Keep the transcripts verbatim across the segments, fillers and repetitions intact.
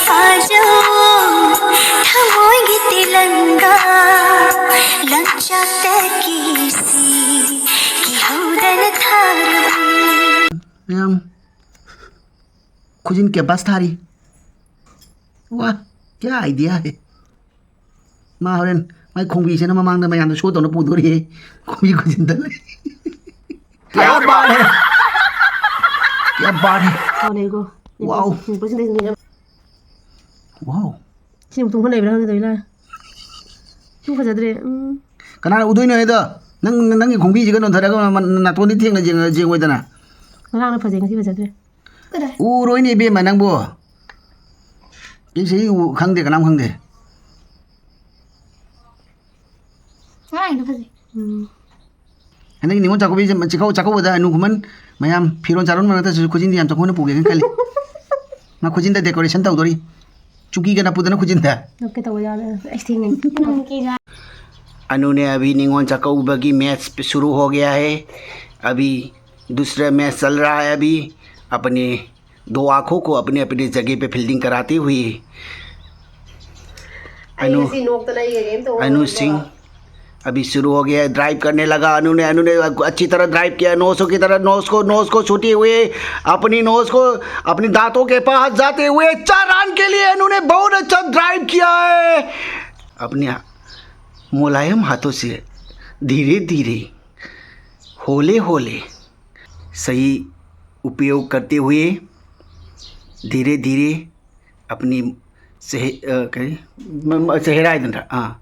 ꯐꯥꯖꯧ ꯊꯃꯣꯏꯒꯤ ꯇꯦꯂꯪꯒꯥ ꯂꯝꯆꯠꯇꯒꯤ ꯁꯤ ꯀꯤꯍꯧꯗꯅ ꯊꯥꯔꯕꯅꯤ꯫ ꯃꯌꯥꯝ ꯈꯨꯖꯤꯟ ꯀꯦꯝꯄꯁ ꯊꯥꯔꯤ꯫ ꯋꯥ, ꯀꯌꯥ ꯑꯥꯏꯗꯤꯌꯥ ꯍꯦ꯫ ꯃꯥ ꯍꯣꯔꯦꯟ ꯃꯥꯏ ꯈꯣꯡꯕꯤꯁꯤꯅ ꯃꯃꯥꯡꯗ ꯃꯌꯥꯝꯗ ꯁꯣ ꯇꯧꯅ ꯄꯨꯗꯣꯔꯤꯌꯦ꯫ ꯈꯣꯡꯕꯤ ꯈꯨꯖꯤꯟꯗ ꯂꯩ꯫ ꯀꯌꯥ ꯕꯥꯠ ꯍꯦ꯫ ꯀꯌꯥ ꯕꯥꯠ ꯍꯦ꯫ ꯋꯥꯎ꯫ ꯋꯥꯎ꯫ ꯁꯤ ꯑꯃꯨꯛ ꯇꯨꯝꯈꯠ ꯂꯩꯕ꯭ꯔꯥ ꯈꯪꯗꯦ ꯇꯧꯔꯤꯁꯦ꯫ ꯁꯨꯝ ꯐꯖꯗ꯭ꯔꯦ꯫ ꯎꯝ꯫ ꯀꯅꯥꯅ ꯎꯗꯣꯏꯅꯣ ꯍꯥꯏꯗꯣ? ꯅꯪ, ꯅꯪꯒꯤ ꯈꯣꯡꯕꯤꯁꯤꯒ ꯅꯣꯟꯊꯔꯒ ꯃ-, ꯅꯥꯇꯣꯟꯗꯤ ꯊꯦꯡꯅ ꯌꯦꯡꯉ-, ꯌꯦꯡꯉꯣꯏꯗꯅ꯫ ꯉꯔꯥꯡꯅ ꯐꯖꯩ, ꯉꯁꯤ ꯐꯖꯗ꯭ꯔꯦ꯫ ꯎꯔꯣꯏꯅꯦ ꯏꯕꯦꯝꯃ ꯅꯪꯕꯨ꯫ ꯑꯩ ꯆꯍꯤ ꯎ-, ꯈꯪꯗꯦ, ꯀꯅꯥꯝ ꯈꯪꯗꯦ꯫ ꯉꯔꯥꯡꯒꯤꯗꯣ ꯐꯖꯩ꯫ ꯎꯝ꯫ ꯍꯟꯗꯛ ꯅꯤꯉꯣꯜ ꯆꯥꯛꯀꯧꯕꯁꯦ ꯆꯤꯈꯧ-, ꯆꯥꯛꯀꯧꯕꯗ ꯑꯅꯨ ꯈꯨꯃꯟ ꯃꯌꯥꯝ ꯐꯤꯔꯣꯜ ꯆꯥꯔꯣꯟ ꯃꯔꯛꯇꯁꯨ ꯈꯨꯖꯤꯟꯗꯤ ꯌꯥꯝ ꯆꯥꯎꯈꯠꯅ ꯄꯨꯒꯦꯅ ꯈꯜꯂꯤ꯫ ꯃꯥ ꯈꯨꯖꯤꯟꯗ decoration ꯇꯧꯗꯣꯔꯤ꯫ ꯆꯨꯀꯤꯒ ꯅꯞꯄꯨꯗꯅ ꯈꯨꯖꯤꯟꯗ꯫ ꯅꯞꯀꯦ ꯇꯧꯕ ꯌꯥꯎꯔꯦ꯫ ꯑꯩꯁ ꯊꯦꯡꯉꯦ꯫ ꯑꯅꯨ ने अभी निंगोन चाकोबा की मैच शुरू हो गया है। अभी दूसरा मैच चल रहा है। अभी अपने दो आंखों को अपने अपने जगह पे फील्डिंग कराते हुए अनु, ꯑꯩ ꯉꯁꯤ ꯅꯣꯛꯇꯅ ꯑꯩꯒ ꯀꯩꯝ ꯇꯧꯔꯔꯣꯏ꯫ अनु सिंह अभी शुरू हो गया है, ड्राइव करने लगा अनु ने। अनु ने अच्छी तरह ड्राइव किया, नोज की तरह, नोज को, नोज को छूते हुए अपनी नोज को अपने दांतों के पास जाते हुए चार रन के लिए अनु ने बहुत अच्छा ड्राइव किया है। अपने मुलायम हाथों से धीरे धीरे, होले होले, सही उपयोग करते हुए धीरे धीरे अपनी सेह-, अ, कहीं, म-, म-, सेहरा इधर, हाँ,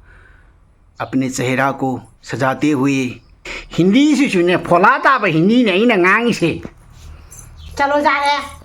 अपने सेहरा को सजाते हुए हिंदी से सुने, फोला ताप हिंदी नहीं ना ngang से। चलो जा रहे हैं।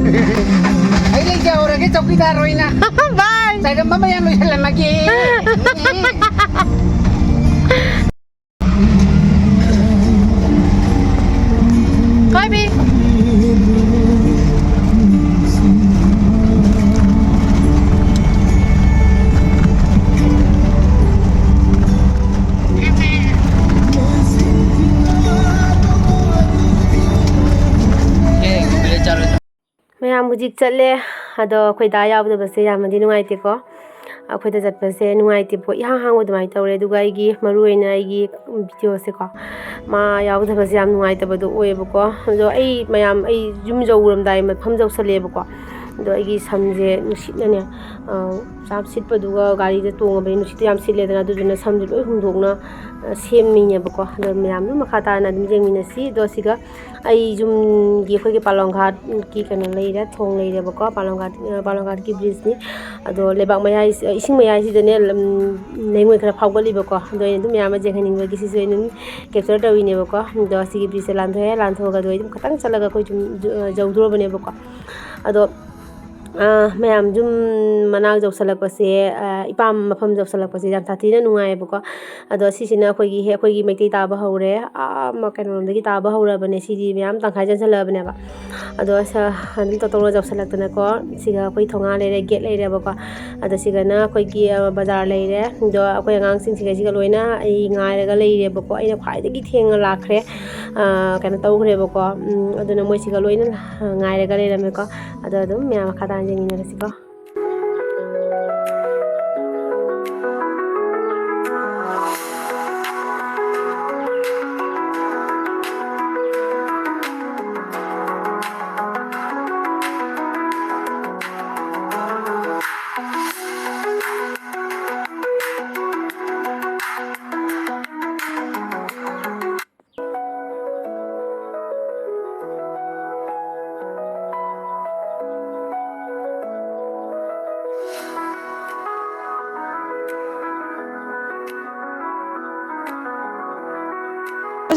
ꯑꯩ ꯂꯩꯖꯍꯧꯔꯒꯦ ꯆꯧꯀꯤꯗꯥꯔ ꯑꯣꯏꯅ꯫ ꯕꯥꯏ꯫ ꯆꯥꯏꯔꯝꯕ ꯃꯌꯥꯝ ꯂꯣꯏꯁꯤꯜꯂꯝꯃꯒꯦ꯫ ꯀꯣꯏꯕꯤ꯫ ꯃꯌꯥꯝ ꯍꯧꯖꯤꯛ ꯆꯠꯂꯦ꯫ ꯑꯗꯣ ꯑꯩꯈꯣꯏ ꯗꯥ ꯌꯥꯎꯗꯕꯁꯦ ꯌꯥꯝꯅꯗꯤ ꯅꯨꯡꯉꯥꯏꯇꯦꯀꯣ꯫ ꯑꯩꯈꯣꯏꯗ ꯆꯠꯄꯁꯦ ꯅꯨꯡꯉꯥꯏꯇꯦꯕꯀꯣ, ꯏꯍꯥꯡ ꯍꯥꯡꯕ ꯑꯗꯨꯃꯥꯏꯅ ꯇꯧꯔꯦ꯫ ꯑꯗꯨꯒ ꯑꯩꯒꯤ, ꯃꯔꯨ ꯑꯣꯏꯅ ꯑꯩꯒꯤ ꯚꯤꯗꯤꯑꯣꯁꯦꯀꯣ, ꯃꯥ ꯌꯥꯎꯗꯕꯁꯦ ꯌꯥꯝ ꯅꯨꯡꯉꯥꯏꯇꯕꯗꯣ ꯑꯣꯏꯌꯦꯕꯀꯣ꯫ ꯑꯗꯣ ꯑꯩ ꯃꯌꯥꯝ, ꯑꯩ ꯌꯨꯝ ꯌꯧꯔꯝꯗꯥꯏ ꯃꯐꯝ ꯌꯧꯁꯜꯂꯛꯑꯦꯕꯀꯣ꯫ ꯑꯗꯣ ꯑꯩꯒꯤ ꯁꯝꯁꯦ ꯅꯨꯡꯁꯤꯠꯅꯅꯦ, ꯑ, ꯆꯥꯝ ꯁꯤꯠꯄꯗꯨꯒ ꯒꯥꯔꯤꯗ ꯇꯣꯡꯉꯕꯅꯤ, ꯅꯨꯡꯁꯤꯠꯇꯣ ꯌꯥꯝ ꯁꯤꯠꯂꯦꯗꯅ, ꯑꯗꯨꯗꯨꯅ ꯁꯝꯁꯦ ꯂꯣꯏ ꯍꯨꯝꯗꯣꯛꯅ, ꯑ, ꯁꯦꯝꯃꯤꯅꯦꯕꯀꯣ꯫ ꯑꯗꯣ ꯃꯌꯥꯝ ꯑꯗꯨꯝ ꯃꯈꯥ ꯇꯥꯅ ꯑꯗꯨꯝ ꯌꯦꯡꯃꯤꯟꯅꯁꯤ꯫ ꯑꯗꯣ ꯁꯤꯒ ꯑꯩ ꯌꯨꯝꯒꯤ, ꯑꯩꯈꯣꯏꯒꯤ ꯄꯥꯂꯣꯡ ꯘꯥꯠꯀꯤ ꯀꯩꯅꯣ ꯂꯩꯔꯦ, ꯊꯣꯡ ꯂꯩꯔꯦꯕꯀꯣ, ꯄꯥꯂꯣꯡ ꯘꯥꯠ, ꯄꯥꯂꯣꯡ ꯘꯥꯠꯀꯤ ꯕ꯭ꯔꯤꯖꯅꯤ꯫ ꯑꯗꯣ ꯂꯩꯕꯥꯛ ꯃꯌꯥꯏ, ꯏꯁꯤꯡ ꯃꯌꯥꯏꯁꯤꯗꯅꯦ, ꯂꯝ, ꯂꯩꯉꯣꯏ ꯈꯔ ꯐꯥꯎꯒꯠꯂꯤꯕꯀꯣ꯫ ꯑꯗꯣ ꯑꯩꯅ ꯑꯗꯨꯝ ꯃꯌꯥꯝ ꯑꯃ ꯌꯦꯡꯍꯟꯅꯤꯡꯕꯒꯤ ꯁꯤꯁꯨ ꯑꯩꯅ ꯑꯗꯨꯝ ꯀꯦꯞꯆꯔ ꯇꯧꯔꯤꯅꯦꯕꯀꯣ꯫ ꯑꯗꯣ ꯁꯤꯒꯤ ꯕ꯭ꯔꯤꯖꯁꯦ ꯂꯥꯟꯊꯣꯛꯑꯦ, ꯂꯥꯟꯊꯣꯛꯑꯒ ꯑꯗꯣ ꯑꯩ ꯑꯗꯨꯝ ꯈꯤꯇꯪ ꯆꯠꯂꯒ ꯑꯩꯈꯣꯏ ꯌꯨꯝ ꯌꯧꯗꯣꯔꯕꯅꯦꯕꯀꯣ꯫ ꯑꯗꯣ ꯑ, ꯃꯌꯥꯝ ꯌꯨꯝ ꯃꯅꯥꯛ ꯌꯧꯁꯜꯂꯛꯄꯁꯦ, ꯑ, ꯏꯄꯥꯝ ꯃꯐꯝ ꯌꯧꯁꯜꯂꯛꯄꯁꯦ ꯌꯥꯝ ꯁꯥꯊꯤꯅ ꯅꯨꯡꯉꯥꯏꯌꯦꯕꯀꯣ꯫ ꯑꯗꯣ ꯁꯤꯁꯤꯅ ꯑꯩꯈꯣꯏꯒꯤ ꯍꯦꯛ, ꯑꯩꯈꯣꯏꯒꯤ ꯃꯩꯇꯩ ꯇꯥꯕ ꯍꯧꯔꯦ꯫ ꯑꯥ, ꯃ-, ꯀꯩꯅꯣꯔꯣꯝꯗꯒꯤ ꯇꯥꯕ ꯍꯧꯔꯕꯅꯦ꯫ ꯁꯤꯗꯤ ꯃꯌꯥꯝ ꯇꯪꯈꯥꯏ ꯆꯟꯁꯜꯂꯛꯑꯕꯅꯦꯕ꯫ ꯑꯗꯣ ꯁ-, ꯑꯗꯨꯝ ꯇꯧ ꯇꯧꯅ ꯌꯧꯁꯜꯂꯛꯇꯅꯀꯣ꯫ ꯁꯤꯒ ꯑꯩꯈꯣꯏ ꯊꯣꯡꯒꯥꯟ ꯂꯩꯔꯦ, ꯒꯦꯠ ꯂꯩꯔꯦꯕꯀꯣ꯫ ꯑꯗꯣ ꯁꯤꯒꯅ ꯑꯩꯈꯣꯏꯒꯤ, ꯑ, ꯕꯖꯥꯔ ꯂꯩꯔꯦ꯫ ꯑꯗꯣ ꯑꯩꯈꯣꯏ ꯑꯉꯥꯡꯁꯤꯡꯁꯤꯒ ꯁꯤꯒ ꯂꯣꯏꯅ ꯑꯩ ꯉꯥꯏꯔꯒ ꯂꯩꯔꯦꯕꯀꯣ꯫ ꯑꯩꯅ ꯈ꯭ꯋꯥꯏꯗꯒꯤ ꯊꯦꯡꯅ ꯂꯥꯛꯈ꯭ꯔꯦ꯫ ꯑ, ꯀꯩꯅꯣ ꯇꯧꯈ꯭ꯔꯦꯕꯀꯣ꯫ ꯎꯝ, ꯑꯗꯨꯅ ꯃꯣꯏꯁꯤꯒ ꯂꯣꯏꯅ ꯉꯥꯏꯔꯒ ꯂꯩꯔꯝꯃꯦꯀꯣ꯫ ꯑꯗꯣ ꯑꯗꯨꯝ ꯃꯌꯥꯝ ꯃꯈꯥ ꯇꯥꯅ ꯌꯦꯡꯃꯤꯟꯅꯔꯁꯤꯀꯣ꯫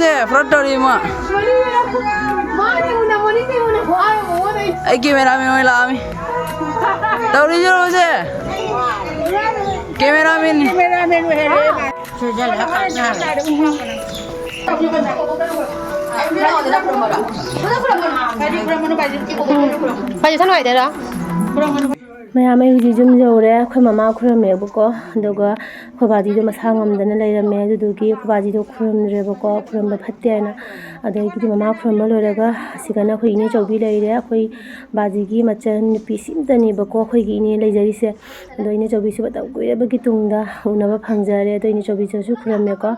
ꯁꯦ, ꯐ꯭ꯂꯠ ꯇꯧꯔꯤ ꯏꯃꯥ꯫ ꯃꯥꯅ ꯎꯅ ꯃꯅꯤꯡꯗꯩ ꯎꯅ ꯐꯥꯔ ꯃꯉꯣꯟꯗ ꯑꯩ ꯑꯩ ꯀꯦꯃꯦꯔꯥꯃꯦꯟ ꯑꯣꯏꯅ ꯂꯥꯛꯑꯝꯃꯤ꯫ ꯇꯧꯔꯤꯁꯤꯔꯣꯁꯦ? ꯀꯦꯃꯦꯔꯥꯃꯦꯟꯅꯤ꯫ ꯄꯩꯁꯥ ꯅꯨꯡꯉꯥꯏꯇꯦꯗ꯫ ꯃꯌꯥꯝ, ꯑꯩ ꯍꯧꯖꯤꯛ ꯌꯨꯝ ꯌꯧꯔꯦ꯫ ꯑꯩꯈꯣꯏ ꯃꯃꯥ ꯈꯨꯔꯨꯝꯃꯦꯕꯀꯣ, ꯑꯗꯨꯒ ꯑꯩꯈꯣꯏ ꯕꯥꯖꯤꯗꯣ ꯃꯁꯥ ꯉꯝꯗꯅ ꯂꯩꯔꯝꯃꯦ꯫ ꯑꯗꯨꯗꯨꯒꯤ ꯑꯩꯈꯣꯏ ꯕꯥꯖꯤꯗꯣ ꯈꯨꯔꯨꯝꯗ꯭ꯔꯦꯕꯀꯣ, ꯈꯨꯔꯨꯝꯕ ꯐꯠꯇꯦ ꯍꯥꯏꯅ꯫ ꯑꯗꯒꯤꯗꯤ ꯃꯃꯥ ꯈꯨꯔꯨꯝꯕ ꯂꯣꯏꯔꯒ ꯑꯁꯤꯗꯅ ꯑꯩꯈꯣꯏ ꯏꯅꯦꯆꯧꯕꯤ ꯂꯩꯔꯦ꯫ ꯑꯩꯈꯣꯏ ꯕꯥꯖꯤꯒꯤ ꯃꯆꯟ ꯅꯨꯄꯤ ꯁꯤꯝꯇꯅꯦꯕꯀꯣ ꯑꯩꯈꯣꯏꯒꯤ ꯏꯅꯦ ꯂꯩꯖꯔꯤꯁꯦ꯫ ꯑꯗꯣ ꯏꯅꯦꯆꯧꯕꯤꯁꯨ ꯃꯇꯝ ꯀꯨꯏꯔꯕꯒꯤ ꯇꯨꯡꯗ ꯎꯅꯕ ꯐꯪꯖꯔꯦ꯫ ꯑꯗꯣ ꯏꯅꯦꯆꯧꯕꯤꯁꯨ ꯈꯨꯔꯨꯝꯃꯦꯀꯣ꯫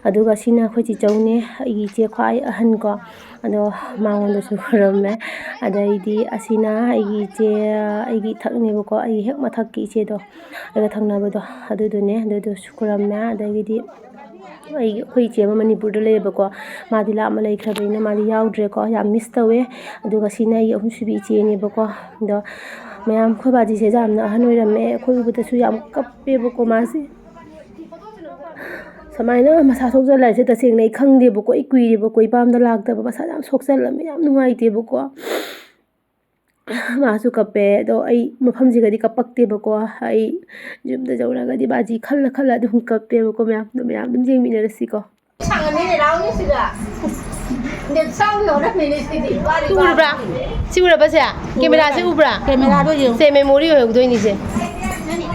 ꯑꯗꯨꯒ ꯁꯤꯅ ꯑꯩꯈꯣꯏ ꯆꯤꯆꯧꯅꯦ, ꯑꯩꯒꯤ ꯏꯆꯦ ꯈ꯭ꯋꯥꯏ ꯑꯍꯟ ꯀꯣ꯫ ꯑꯗꯣ ꯃꯉꯣꯟꯗꯁꯨ ꯈꯨꯔꯨꯝꯃꯦ꯫ ꯑꯗꯩꯗꯤ ꯑꯁꯤꯅ ꯑꯩꯒꯤ ꯏꯆꯦ, ꯑꯩꯒꯤ ꯏꯊꯛꯅꯦꯕꯀꯣ, ꯑꯩꯒꯤ ꯍꯦꯛ ꯃꯊꯛꯀꯤ ꯏꯆꯦꯗꯣ, ꯑꯩꯒ ꯊꯪꯅꯕꯗꯣ, ꯑꯗꯨꯗꯨꯅꯦ꯫ ꯑꯗꯨꯗꯨꯁꯨ ꯈꯨꯔꯨꯝꯃꯦ꯫ ꯑꯗꯒꯤꯗꯤ ꯑꯩꯒꯤ, ꯑꯩꯈꯣꯏ ꯏꯆꯦ ꯑꯃ ꯃꯅꯤꯄꯨꯔꯗ ꯂꯩꯌꯦꯕꯀꯣ, ꯃꯥꯗꯤ ꯂꯥꯞꯅ ꯂꯩꯈ꯭ꯔꯕꯅꯤꯅ ꯃꯥꯗꯤ ꯌꯥꯎꯗ꯭ꯔꯦꯀꯣ, ꯌꯥꯝ ꯃꯤꯁ ꯇꯧꯋꯦ꯫ ꯑꯗꯨꯒ ꯁꯤꯅ ꯑꯩꯒꯤ ꯑꯍꯨꯝꯁꯨꯕꯤ ꯏꯆꯦꯅꯦꯕꯀꯣ꯫ ꯑꯗꯣ ꯃꯌꯥꯝ, ꯑꯩꯈꯣꯏ ꯕꯥꯖꯤꯁꯦ ꯌꯥꯝꯅ ꯑꯍꯟ ꯑꯣꯏꯔꯝꯃꯦ, ꯑꯩꯈꯣꯏ ꯎꯕꯗꯁꯨ ꯌꯥꯝ ꯀꯞꯄꯦꯕꯀꯣ ꯃꯥꯁꯦ꯫ ꯁꯨꯃꯥꯏꯅ ꯃꯁꯥ ꯁꯣꯛꯆꯜꯂꯦ ꯍꯥꯏꯁꯦ ꯇꯁꯦꯡꯅ ꯑꯩ ꯈꯪꯗꯦꯕꯀꯣ, ꯑꯩ ꯀꯨꯏꯔꯦꯕꯀꯣ ꯏꯄꯥꯝꯗ ꯂꯥꯛꯇꯕ, ꯃꯁꯥ ꯌꯥꯝ ꯁꯣꯛꯆꯜꯂꯝꯃꯦ, ꯌꯥꯝ ꯅꯨꯡꯉꯥꯏꯇꯦꯕꯀꯣ꯫ ꯃꯥꯁꯨ ꯀꯞꯄꯦ꯫ ꯑꯗꯣ ꯑꯩ ꯃꯐꯝꯁꯤꯒꯗꯤ ꯀꯞꯄꯛꯇꯦꯕꯀꯣ꯫ ꯑꯩ ꯌꯨꯝꯗ ꯌꯧꯔꯒꯗꯤ ꯕꯥꯖꯤ ꯈꯜꯂ ꯈꯜꯂ ꯑꯗꯨꯝ ꯀꯞꯄꯦꯕꯀꯣ꯫ ꯃꯌꯥꯝ, ꯑꯗꯣ ꯃꯌꯥꯝ ꯑꯗꯨꯝ ꯌꯦꯡꯃꯤꯟꯅꯔꯁꯤꯀꯣ꯫ ꯁꯥꯡꯉꯝꯃꯤꯅꯦ ꯂꯥꯎꯅꯦ ꯁꯤꯗ꯫ ꯅꯦꯠ ꯁꯥꯎꯅ ꯍꯧꯔꯝꯃꯤꯅꯦ ꯁꯤꯗꯤ꯫ ꯁꯤ ꯎꯔꯕ꯭ꯔꯥ? ꯁꯤ ꯎꯔꯕ ꯁꯦ? ꯀꯦꯃꯦꯔꯥꯁꯦ ꯎꯕ꯭ꯔꯥ? ꯀꯦꯃꯦꯔꯥꯗꯣ ꯌꯦꯡꯉꯨ꯫ ꯁꯦ, ꯃꯦꯃꯣꯔꯤ ꯑꯣꯏꯍꯧꯗꯣꯏꯅꯤꯁꯦ꯫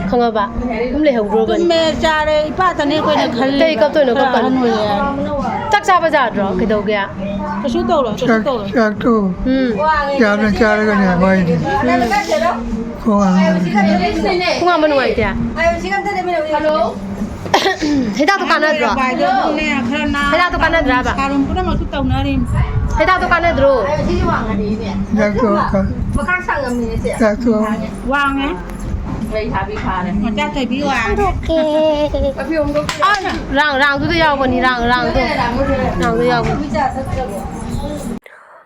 ꯈꯪꯉꯕ? ꯑꯗꯨꯝ ꯂꯩꯍꯧꯗ꯭ꯔꯣꯕꯅꯤ꯫ ꯇꯨꯝꯃꯦ ꯆꯥꯔꯦ, ꯏꯄꯥꯇꯅꯦ ꯑꯩꯈꯣꯏꯅ ꯈꯜꯂꯤ꯫ ꯀꯩ ꯀꯞꯇꯣꯏꯅꯣ? ꯈꯔ ꯀꯞꯀꯅꯨ꯫ ꯑꯍꯟ ꯑꯣꯏꯔꯦ ꯍꯥꯏ꯫ ꯆꯥꯛ ꯆꯥꯕ ꯌꯥꯗ꯭ꯔꯣ? ꯀꯩꯗꯧꯒꯦ? ꯀꯩꯁꯨ ꯇꯧꯔꯣꯏ, ꯀꯩꯁꯨ ꯆꯥꯛ, ꯇꯧꯔꯣꯏ꯫ ꯆꯥꯛꯇꯣ ꯎꯝ꯫ ꯌꯥꯝꯅ ꯆꯥꯔꯒꯅꯦ ꯍꯥꯏꯕ ꯍꯥꯏꯗꯤ꯫ ꯎꯝ꯫ ꯈꯣꯡ ꯍꯥꯝꯕꯗꯨꯅꯦ꯫ ꯈꯣꯡ ꯍꯥꯝꯕ ꯅꯨꯡꯉꯥꯏꯇꯦ? ꯍꯜꯂꯣ꯫ ꯍꯤꯗꯥꯛꯇꯣ ꯀꯥꯟꯅꯗ꯭ꯔꯣ? ꯍꯤꯗꯥꯛꯇꯣ ꯀꯥꯟꯅꯗ꯭ꯔꯥꯕ? ꯁꯥꯔꯨꯝ ꯄꯨꯝꯅꯃꯛꯁꯨ ꯇꯧꯅꯔꯤꯝ꯫ ꯍꯤꯗꯥꯛꯇꯣ ꯀꯥꯟꯅꯗ꯭ꯔꯣ? ꯍꯤꯗꯥꯛꯇꯣ ꯀ-, ꯍꯤꯗꯥꯛꯇꯣ ꯋꯥꯡꯉꯦ꯫ ꯃꯆꯥ ꯊꯣꯏꯕꯤ ꯋꯥꯡꯉꯦ꯫ ꯑꯁ, ꯔꯥꯡ, ꯔꯥꯡꯗꯨꯗ ꯌꯥꯎꯕꯅꯤ, ꯔꯥꯡ, ꯔꯥꯡꯗꯣ꯫ ꯔꯥꯡꯗꯣ ꯌꯥꯎꯕꯅꯤ꯫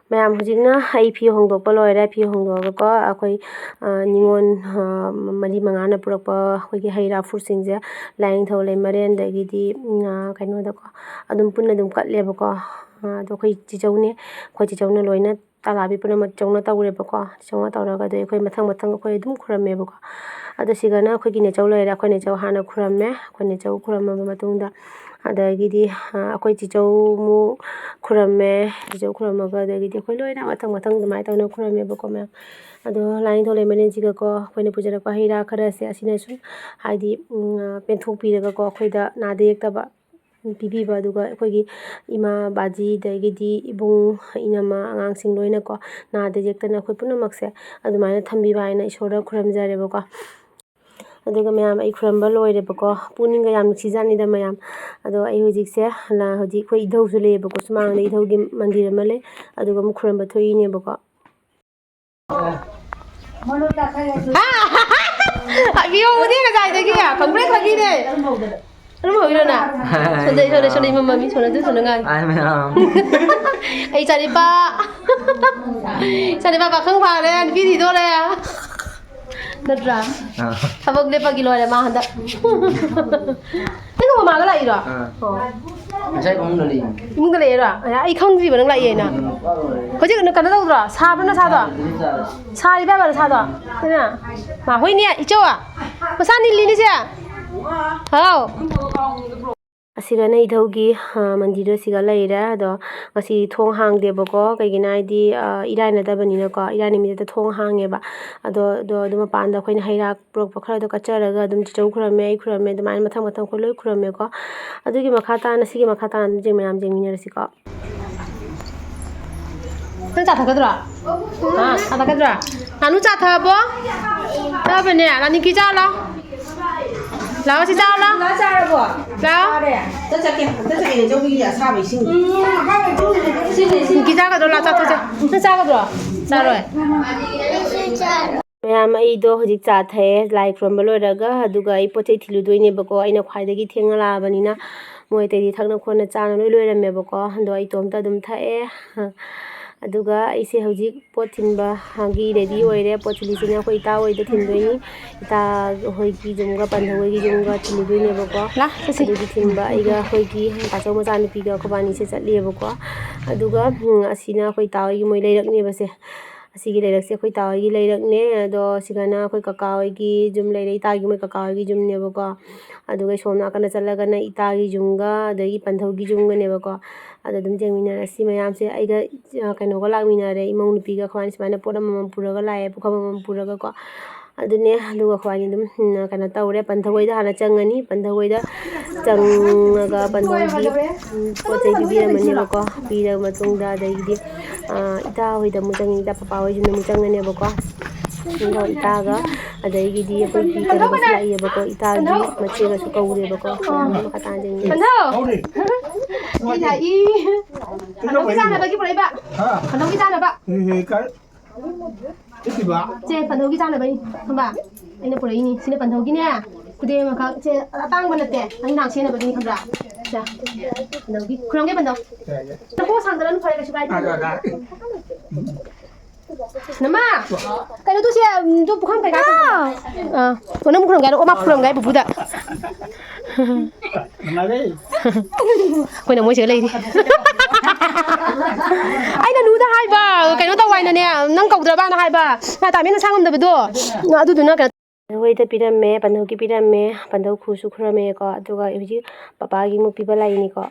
ꯃꯌꯥꯝ, ꯍꯧꯖꯤꯛꯅ ꯑꯩ ꯐꯤ ꯍꯣꯡꯗꯣꯛꯄ ꯂꯣꯏꯔꯦ꯫ ꯐꯤ ꯍꯣꯡꯗꯣꯛꯑꯒꯀꯣ, ꯑꯩꯈꯣꯏ, ꯑ, ꯅꯤꯉꯣꯜ, ꯑ, ꯃꯔꯤ ꯃꯉꯥꯅ ꯄꯨꯔꯛꯄ ꯑꯩꯈꯣꯏꯒꯤ ꯍꯩ ꯔꯥ ꯐ꯭ꯔꯨꯠꯁꯤꯡꯁꯦ, ꯂꯥꯏꯅꯤꯡꯊꯧ ꯂꯩꯃꯔꯦꯟꯗꯒꯤꯗꯤ, ꯎꯝ, ꯑ, ꯀꯩꯅꯣꯗꯀꯣ, ꯑꯗꯨꯝ ꯄꯨꯟꯅ ꯑꯗꯨꯝ ꯀꯠꯂꯦꯕꯀꯣ꯫ ꯑ, ꯑꯗꯣ ꯑꯩꯈꯣꯏ ꯆꯤꯆꯧꯅꯦ, ꯑꯩꯈꯣꯏ ꯆꯤꯆꯧꯅ ꯂꯣꯏꯅ ꯇꯥꯂꯥꯕꯤ ꯄꯨꯝꯅꯃꯛ ꯆꯤꯆꯧꯅ ꯇꯧꯔꯦꯕꯀꯣ꯫ ꯆꯤꯆꯧꯅ ꯇꯧꯔꯒ ꯑꯗꯩ ꯑꯩꯈꯣꯏ ꯃꯊꯪ ꯃꯊꯪ ꯑꯩꯈꯣꯏ ꯑꯗꯨꯝ ꯈꯨꯔꯝꯃꯦꯕꯀꯣ꯫ ꯑꯗꯣ ꯁꯤꯒꯅ ꯑꯩꯈꯣꯏꯒꯤ ꯅꯦꯆꯧ ꯂꯩꯔꯦ꯫ ꯑꯩꯈꯣꯏ ꯅꯦꯆꯧ ꯍꯥꯟꯅ ꯈꯨꯔꯝꯃꯦ꯫ ꯑꯩꯈꯣꯏ ꯅꯦꯆꯧ ꯈꯨꯔꯝꯃꯕ ꯃꯇꯨꯡꯗ ꯑꯗꯒꯤꯗꯤ, ꯑ, ꯑꯩꯈꯣꯏ ꯆꯤꯆꯧ ꯑꯃꯨꯛ ꯈꯨꯔꯝꯃꯦ꯫ ꯆꯤꯆꯧ ꯈꯨꯔꯝꯃꯒ ꯑꯗꯒꯤꯗꯤ ꯑꯩꯈꯣꯏ ꯂꯣꯏꯅ ꯃꯊꯪ ꯃꯊꯪ ꯑꯗꯨꯃꯥꯏꯅ ꯇꯧꯅ ꯈꯨꯔꯝꯃꯦꯕꯀꯣ ꯃꯌꯥꯝ꯫ ꯑꯗꯣ ꯂꯥꯏꯅꯤꯡꯊꯧ ꯂꯩꯃꯔꯦꯟꯁꯤꯒꯀꯣ ꯑꯩꯈꯣꯏꯅ ꯄꯨꯖꯔꯛꯄ ꯍꯩ ꯔꯥ ꯈꯔꯁꯦ ꯑꯁꯤꯅ ꯁꯨꯝ ꯍꯥꯏꯗꯤ, ꯎꯝ, ꯄꯦꯟꯊꯣꯛꯄꯤꯔꯒꯀꯣ ꯑꯩꯈꯣꯏꯗ ꯅꯥꯗ ꯌꯦꯛꯇꯕ ꯄꯤꯕꯤꯕ, ꯑꯗꯨꯒ ꯑꯩꯈꯣꯏꯒꯤ ꯏꯃꯥ, ꯕꯥꯖꯤ, ꯑꯗꯒꯤꯗꯤ ꯏꯕꯨꯡ, ꯏꯅꯝꯃ, ꯑꯉꯥꯡꯁꯤꯡ ꯂꯣꯏꯅꯀꯣ ꯅꯥꯗ ꯌꯦꯛꯇꯅ ꯑꯩꯈꯣꯏ ꯄꯨꯝꯅꯃꯛꯁꯦ ꯑꯗꯨꯃꯥꯏꯅ ꯊꯝꯕꯤꯕ ꯍꯥꯏꯅ ꯏꯁꯣꯔꯗ ꯈꯨꯔꯨꯝꯖꯔꯦꯕꯀꯣ꯫ ꯑꯗꯨꯒ ꯃꯌꯥꯝ, ꯑꯩ ꯈꯨꯔꯨꯝꯕ ꯂꯣꯏꯔꯦꯕꯀꯣ꯫ ꯄꯨꯛꯅꯤꯡꯒ ꯌꯥꯝ ꯅꯨꯡꯁꯤꯖꯥꯠꯅꯤꯗ ꯃꯌꯥꯝ꯫ ꯑꯗꯣ ꯑꯩ ꯍꯧꯖꯤꯛꯁꯦ ꯂ-, ꯍꯧꯖꯤꯛ ꯑꯩꯈꯣꯏ ꯏꯙꯧꯁꯨ ꯂꯩꯌꯦꯕꯀꯣ, ꯁꯨꯃꯥꯡꯗ ꯏꯙꯧꯒꯤ ꯃꯟꯗꯤꯔ ꯑꯃ ꯂꯩ, ꯑꯗꯨꯒ ꯑꯃꯨꯛ ꯈꯨꯔꯨꯝꯕ ꯊꯣꯛꯏꯅꯦꯕꯀꯣ꯫ ꯍꯥꯏꯕꯤꯌꯣꯅꯦ ꯉꯁꯥꯏꯗꯒꯤ꯫ ꯈꯪꯕ꯭ꯔꯥ ꯈꯪꯉꯤꯅꯦ꯫ ꯑꯗꯨꯝ ꯍꯧꯔꯣ ꯅꯪ꯫ ꯁꯣꯝꯗ, ꯁꯣꯝꯗ, ꯁꯣꯝꯗ ꯏꯃꯝ ꯃꯝꯃꯤ, ꯁꯣꯝꯗ ꯑꯗꯨ ꯁꯣꯝꯗ ꯉꯥꯡꯉꯤ꯫ ꯍꯥꯏ ꯃꯌꯥꯝ꯫ ꯑꯩ ꯏꯆꯥꯅꯤꯄꯥ꯫ ꯏꯆꯥꯅꯤꯄꯥ ꯄꯥꯈꯪ ꯐꯥꯔꯦ, ꯅꯨꯄꯤ ꯊꯤꯗꯣꯔꯦ꯫ ꯅꯠꯇ꯭ꯔꯥ? ꯑꯥ꯫ ꯊꯕꯛ ꯂꯦꯞꯄꯒꯤ ꯂꯣꯏꯔꯦ ꯃꯥ ꯍꯟꯗꯛ꯫ ꯅꯪ ꯃꯃꯥꯒ ꯂꯥꯛꯏꯔꯣ? ꯑꯥ꯫ ꯑꯣ꯫ ꯉꯁꯥꯏ ꯐꯃꯨꯡꯗ ꯂꯩ꯫ ꯏꯃꯨꯡꯗ ꯂꯩꯔꯣ? ꯑꯩ ꯈꯪꯗ꯭ꯔꯤꯕ ꯅꯪ ꯂꯥꯛꯑꯦꯅ꯫ ꯎꯝ꯫ ꯍꯧꯖꯤꯛ ꯀꯩꯅꯣ ꯇꯧꯗ꯭ꯔꯣ? ꯁꯥꯕ꯭ꯔꯣ ꯅꯁꯥꯗꯣ? ꯁꯥꯔꯤꯕ ꯅꯁꯥꯗꯣ? ꯏꯃꯥ꯫ ꯃꯥ, ꯍꯣꯏꯅꯦ, ꯏꯆꯧ꯫ ꯃꯁꯥ ꯅꯤꯜꯂꯤꯅꯦ ꯁꯦ꯫ ꯍꯥꯎ꯫ ꯑꯁꯤꯒꯅ ꯏꯙꯧꯒꯤ, ꯑ, ꯃꯟꯗꯤꯔꯗꯣ ꯁꯤꯒ ꯂꯩꯔꯦ꯫ ꯑꯗꯣ ꯉꯁꯤ ꯊꯣꯡ ꯍꯥꯡꯗꯦꯕꯀꯣ꯫ ꯀꯩꯒꯤꯅꯣ ꯍꯥꯏꯗꯤ, ꯑ, ꯏꯔꯥꯏ ꯅꯠꯇꯕꯅꯤꯅꯀꯣ꯫ ꯏꯔꯥꯏ ꯅꯨꯃꯤꯠꯇ ꯊꯣꯡ ꯍꯥꯡꯉꯦꯕ꯫ ꯑꯗꯣ, ꯑꯗꯣ ꯑꯗꯨ ꯃꯄꯥꯟꯗ ꯑꯩꯈꯣꯏꯅ ꯍꯩ ꯔꯥ ꯄꯨꯔꯛꯄ ꯈꯔꯗꯣ ꯀꯠꯆꯔꯒ ꯑꯗꯨꯝ ꯆꯤꯆꯧ ꯈꯨꯔꯝꯃꯦ, ꯑꯩ ꯈꯨꯔꯝꯃꯦ, ꯑꯗꯨꯃꯥꯏꯅ ꯃꯊꯪ ꯃꯊꯪ ꯑꯩꯈꯣꯏ ꯂꯣꯏ ꯈꯨꯔꯝꯃꯦꯀꯣ꯫ ꯑꯗꯨꯒꯤ ꯃꯈꯥ ꯇꯥꯅ, ꯁꯤꯒꯤ ꯃꯈꯥ ꯇꯥꯅ ꯑꯗꯨꯝ ꯌꯦꯡ-, ꯃꯌꯥꯝ ꯌꯦꯡꯃꯤꯟꯅꯔꯁꯤꯀꯣ꯫ ꯅꯪ ꯆꯥ ꯊꯛꯀꯗ꯭ꯔꯣ? ꯍꯥ? ꯆꯥ ꯊꯛꯀꯗ꯭ꯔꯣ? ꯅꯥꯅꯨ ꯆꯥ ꯊꯛꯑꯕꯣ? ꯊꯛꯑꯕꯅꯦ? ꯅꯤꯀꯤ ꯆꯥ ꯂꯥꯎ꯫ ꯂꯥꯎ, ꯁꯤ ꯆꯥ ꯂꯥꯎ꯫ ꯂꯥ ꯆꯥꯔꯕꯣ? ꯂꯥꯎ꯫ ꯆꯥꯔꯦ꯫ ꯑꯝꯇ ꯆꯠꯀꯦ, ꯑꯝꯇ ꯆꯠꯀꯦ, ꯅꯦꯆꯧꯕꯤꯒꯤ ꯑꯁꯥꯕ ꯏꯁꯤꯡ꯫ ꯅꯤꯀꯤ ꯆꯥꯒꯗ꯭ꯔꯣ? ꯂꯥꯎ, ꯆꯥ ꯊꯛꯁꯦ꯫ ꯅꯪ ꯆꯥꯒꯗ꯭ꯔꯣ? ꯆꯥꯔꯣꯏ? ꯃꯌꯥꯝ, ꯑꯩꯗꯣ ꯍꯧꯖꯤꯛ ꯆꯥ ꯊꯛꯑꯦ, ꯂꯥꯏ ꯈꯨꯔꯨꯝꯕ ꯂꯣꯏꯔꯒ, ꯑꯗꯨꯒ ꯑꯩ ꯄꯣꯠ ꯆꯩ ꯊꯤꯜꯂꯨꯗꯣꯏꯅꯦꯕꯀꯣ꯫ ꯑꯩꯅ ꯈ꯭ꯋꯥꯏꯗꯒꯤ ꯊꯦꯡꯅ ꯂꯥꯛꯑꯕꯅꯤꯅ ꯃꯣꯏ ꯑꯇꯩꯗꯤ ꯊꯛꯅ ꯈꯣꯠꯅ ꯆꯥꯅ ꯂꯣꯏ ꯂꯣꯏꯔꯝꯃꯦꯕꯀꯣ꯫ ꯑꯗꯣ ꯑꯩ ꯏꯇꯣꯝꯇ ꯑꯗꯨꯝ ꯊꯛꯑꯦ꯫ ꯑꯗꯨꯒ ꯑꯩꯁꯦ ꯍꯧꯖꯤꯛ ꯄꯣꯠ ꯊꯤꯟꯕꯒꯤ ꯔꯦꯗꯤ ꯑꯣꯏꯔꯦ꯫ ꯄꯣꯠ ꯊꯤꯜꯂꯤꯁꯤꯅ ꯑꯩꯈꯣꯏ ꯏꯇꯥ ꯍꯣꯏꯗ ꯊꯤꯟꯗꯣꯏꯅꯤ꯫ ꯏꯇꯥ ꯍꯣꯏꯒꯤ ꯌꯨꯝꯒ ꯄꯟꯊꯧ ꯍꯣꯏꯒꯤ ꯌꯨꯝꯒ ꯊꯤꯜꯂꯨꯗꯣꯏꯅꯦꯕꯀꯣ꯫ ꯂꯥ, ꯆꯠꯁꯤ꯫ ꯑꯗꯨꯒꯤ ꯊꯤꯟꯕ ꯑꯩꯒ ꯑꯩꯈꯣꯏꯒꯤ ꯇꯥꯆꯧ ꯃꯆꯥꯅꯨꯄꯤꯒ ꯑꯩꯈꯣꯏꯕꯥꯅꯤꯁꯦ ꯆꯠꯂꯤꯑꯕꯀꯣ꯫ ꯑꯗꯨꯒ, ꯎꯝ, ꯑꯁꯤꯅ ꯑꯩꯈꯣꯏ ꯏꯇꯥ ꯍꯣꯏꯒꯤ ꯃꯣꯏ ꯂꯩꯔꯛꯅꯦꯕꯁꯦ꯫ ꯑꯁꯤꯒꯤ ꯂꯩꯔꯛꯁꯦ ꯑꯩꯈꯣꯏ ꯏꯇꯥ ꯍꯣꯏꯒꯤ ꯂꯩꯔꯛꯅꯦ꯫ ꯑꯗꯣ ꯁꯤꯒꯅ ꯑꯩꯈꯣꯏ ꯀꯀꯥ ꯍꯣꯏꯒꯤ ꯌꯨꯝ ꯂꯩꯔꯦ, ꯏꯇꯥꯒꯤ ꯃꯣꯏ ꯀꯀꯥ ꯍꯣꯏꯒꯤ ꯌꯨꯝꯅꯦꯕꯀꯣ꯫ ꯑꯗꯨꯒ ꯁꯣꯝ ꯅꯥꯀꯟꯗ ꯆꯠꯂꯒꯅ ꯏꯇꯥꯒꯤ ꯌꯨꯝꯒ ꯑꯗꯒꯤ ꯄꯟꯊꯧꯒꯤ ꯌꯨꯝꯒꯅꯦꯕꯀꯣ꯫ ꯑꯗꯣ ꯑꯗꯨꯝ ꯌꯦꯡꯃꯤꯟꯅꯔꯁꯤ ꯃꯌꯥꯝꯁꯦ꯫ ꯑꯩꯒ, ꯑ, ꯀꯩꯅꯣꯒ ꯂꯥꯛꯃꯤꯟꯅꯔꯦ, ꯏꯃꯧ ꯅꯨꯄꯤꯒ ꯑꯩꯈꯣꯏꯕꯥꯅꯤ ꯁꯨꯃꯥꯏꯅ ꯄꯣꯠ ꯑꯃꯃꯝ ꯄꯨꯔꯒ ꯂꯥꯛꯑꯦ, ꯄꯨꯈꯝ ꯑꯃꯃꯝ ꯄꯨꯔꯒꯀꯣ꯫ ꯑꯗꯨꯅꯦ, ꯑꯗꯨꯒ ꯑꯩꯈꯣꯏꯕꯥꯅꯤ ꯑꯗꯨꯝ, ꯎꯝ, ꯀꯩꯅꯣ ꯇꯧꯔꯦ, ꯄꯟꯊꯧ ꯍꯣꯏꯗ ꯍꯥꯟꯅ ꯆꯪꯉꯅꯤ꯫ ꯄꯟꯊꯧ ꯍꯣꯏꯗ ꯆꯪꯉꯒ ꯄꯟꯊꯧꯒꯤ, ꯎꯝ, ꯄꯣꯠ ꯆꯩ ꯄꯤꯕꯤꯔꯝꯃꯅꯦꯕꯀꯣ꯫ ꯄꯤꯔꯕ ꯃꯇꯨꯡꯗ ꯑꯗꯒꯤꯗꯤ, ꯑ, ꯏꯇꯥ ꯍꯣꯏꯗ ꯑꯃꯨꯛ ꯆꯪꯉꯅꯤ, ꯏꯇꯥ ꯄꯄꯥ ꯍꯣꯏꯁꯤꯅ ꯑꯃꯨꯛ ꯆꯪꯉꯅꯦꯕꯀꯣ꯫ ꯑꯗꯣ ꯏꯇꯥꯒ ꯑꯗꯒꯤꯗꯤ ꯑꯩꯈꯣꯏꯒꯤ ꯀꯩꯅꯣꯒꯁꯨ ꯂꯥꯛꯏꯌꯦꯕꯀꯣ, ꯏꯇꯥꯒꯤ ꯃꯆꯦꯒꯁꯨ ꯀꯧꯔꯦꯕꯀꯣ꯫ ꯃꯈꯥ ꯇꯥꯅ ꯌꯦꯡꯃꯤꯟꯅꯁꯤ꯫ ꯄꯟꯊꯧ! ꯁꯤ ꯂꯥꯛꯏ꯫ ꯄꯟꯊꯧꯒꯤ ꯆꯥꯅꯕꯒꯤ ꯄꯨꯔꯛꯏꯕ꯫ ꯍꯥ? ꯄꯟꯊꯧꯒꯤ ꯆꯥꯅꯕ꯫ ꯎꯝ, ꯀ-, ꯆꯠꯈꯤꯕ? ꯁꯦ, ꯄꯟꯊꯧꯒꯤ ꯆꯥꯅꯕꯅꯤ, ꯈꯪꯕ? ꯑꯩꯅ ꯄꯨꯔꯛꯏꯅꯤ꯫ ꯁꯤꯅ ꯄꯟꯊꯧꯒꯤꯅꯦ꯫ ꯈꯨꯗꯩ ꯑꯃꯈꯛ꯫ ꯁꯦ, ꯑꯇꯥꯡꯕ ꯅꯠꯇꯦ꯫ ꯑꯩ ꯅꯍꯥꯟ ꯁꯦꯠꯅꯕꯗꯨꯅꯤ, ꯈꯪꯕ꯭ꯔꯥ? ꯁꯦ, ꯄꯟꯊꯧꯒꯤ꯫ ꯈꯨꯔꯨꯝꯒꯦ, ꯄꯟꯊꯧ꯫ ꯌꯥꯏ, ꯌꯥꯏ꯫ ꯅꯈꯣꯡ ꯁꯥꯡꯗꯅ ꯑꯗꯨꯝ ꯐꯔꯦ, ꯀꯩꯁꯨ ꯀꯥꯏꯗꯦ꯫ ꯑꯥ, ꯑꯥ, ꯑꯥ꯫ ꯅꯃꯥ! ꯀꯩꯅꯣ ꯇꯨꯁꯦ, ꯎꯝ, ꯇꯨ ꯄꯨꯈꯝ ꯀꯩꯀꯥ ꯍꯥꯎ! ꯑꯥ, ꯑꯣ, ꯅꯪ ꯈꯨꯔꯨꯝꯒꯦ ꯍꯥꯏꯔꯣ? ꯑꯣ, ꯃꯥ ꯈꯨꯔꯨꯝꯒꯦ ꯍꯥꯏ ꯄꯨꯄꯨꯗ꯫ ꯅꯨꯡꯉꯥꯏꯔꯦ꯫ ꯑꯩꯈꯣꯏꯅ ꯃꯣꯏꯁꯤꯒ ꯂꯩꯔꯤ꯫ ꯑꯩꯅ ꯅꯨꯗ ꯍꯥꯏꯕ, ꯀꯩꯅꯣ ꯇꯧ ꯍꯥꯏꯅꯅꯦ, ꯅꯪ ꯀꯧꯗ꯭ꯔꯕꯅ ꯍꯥꯏꯕ, ꯃꯥ ꯇꯥꯃꯦꯟ ꯅꯁꯥ ꯉꯝꯗꯕꯗꯣ, ꯑꯗꯨꯗꯨꯅ ꯀꯩꯅꯣ ꯍꯣꯏꯗ ꯄꯤꯔꯝꯃꯦ, ꯄꯟꯊꯧꯒꯤ ꯄꯤꯔꯝꯃꯦ, ꯄꯟꯊꯧ ꯈꯨꯔꯁꯨ ꯈꯨꯔꯝꯃꯦꯀꯣ, ꯑꯗꯨꯒ ꯍꯧꯖꯤꯛ ꯄꯄꯥꯒꯤ ꯑꯃꯨꯛ ꯄꯤꯕ ꯂꯥꯛꯏꯅꯤꯀꯣ꯫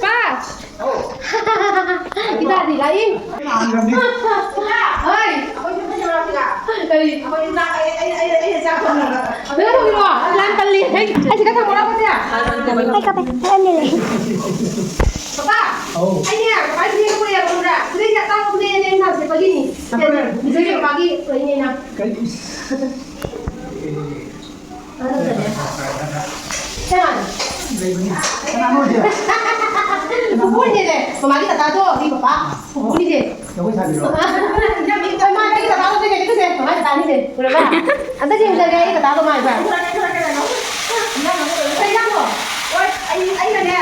ꯄꯥ! ꯏꯇꯥꯗꯤ ꯂꯥꯛꯏ꯫ ꯍꯣꯏ꯫ ꯀꯔꯤ? ꯅꯪ ꯊꯣꯡꯉꯤꯔꯣ? ꯂꯥꯟ ꯄꯜꯂꯤ꯫ ꯑꯩ ꯁꯤꯗ ꯊꯝꯃꯨꯔꯣ, ꯀꯣꯁꯦ? ꯑꯩ ꯀꯥꯞꯄꯦ꯫ ꯑꯩ ꯑꯅꯤ ꯂꯩ꯫ ꯄꯄꯥ! ꯑꯧ꯫ ꯑꯩꯅꯦ, ꯄꯄꯥ ꯈꯨꯗꯩ ꯂꯧꯕ ꯂꯩꯌꯦꯕ, ꯈꯪꯕ꯭ꯔꯥ? ꯈꯨꯗꯩꯁꯦ ꯑꯇꯥꯡꯕ ꯈꯨꯗꯩꯅꯦ ꯑꯩꯅ ꯅꯍꯥꯟ ꯁꯦꯠꯄꯒꯤꯅꯤ꯫ ꯅꯈꯣꯏ ꯂꯩ-, ꯄꯄꯥꯒꯤ ꯄꯨꯔꯛꯏꯅꯦ ꯑꯩꯅ꯫ ꯀꯔꯤ? ꯄꯨꯄꯨꯅꯤꯅꯦ, ꯃꯃꯥꯒꯤ ꯀꯀꯥꯗꯣ, ꯑꯩ ꯄꯄꯥ꯫ ꯄꯨꯄꯨꯅꯤꯅꯦ꯫ ꯖꯒꯣꯏ ꯁꯥꯕꯤꯔꯣ? ꯃꯥ ꯑꯩꯒꯤ ꯀꯀꯥꯗꯣ ꯀꯩꯅꯣ ꯇꯧꯁꯦ, ꯃꯃꯥꯒꯤ ꯀꯀꯥꯅꯤꯅꯦ꯫ ꯎꯔꯕ? ꯑꯝꯇ ꯌꯦꯡꯖꯒꯦ ꯑꯩ ꯀꯀꯥꯗꯣ ꯃꯥꯏꯕ꯫ ꯀꯩ ꯏꯟꯖꯥꯡꯅꯣ? ꯍꯣꯏ, ꯑꯩ, ꯑꯩꯅꯅꯦ,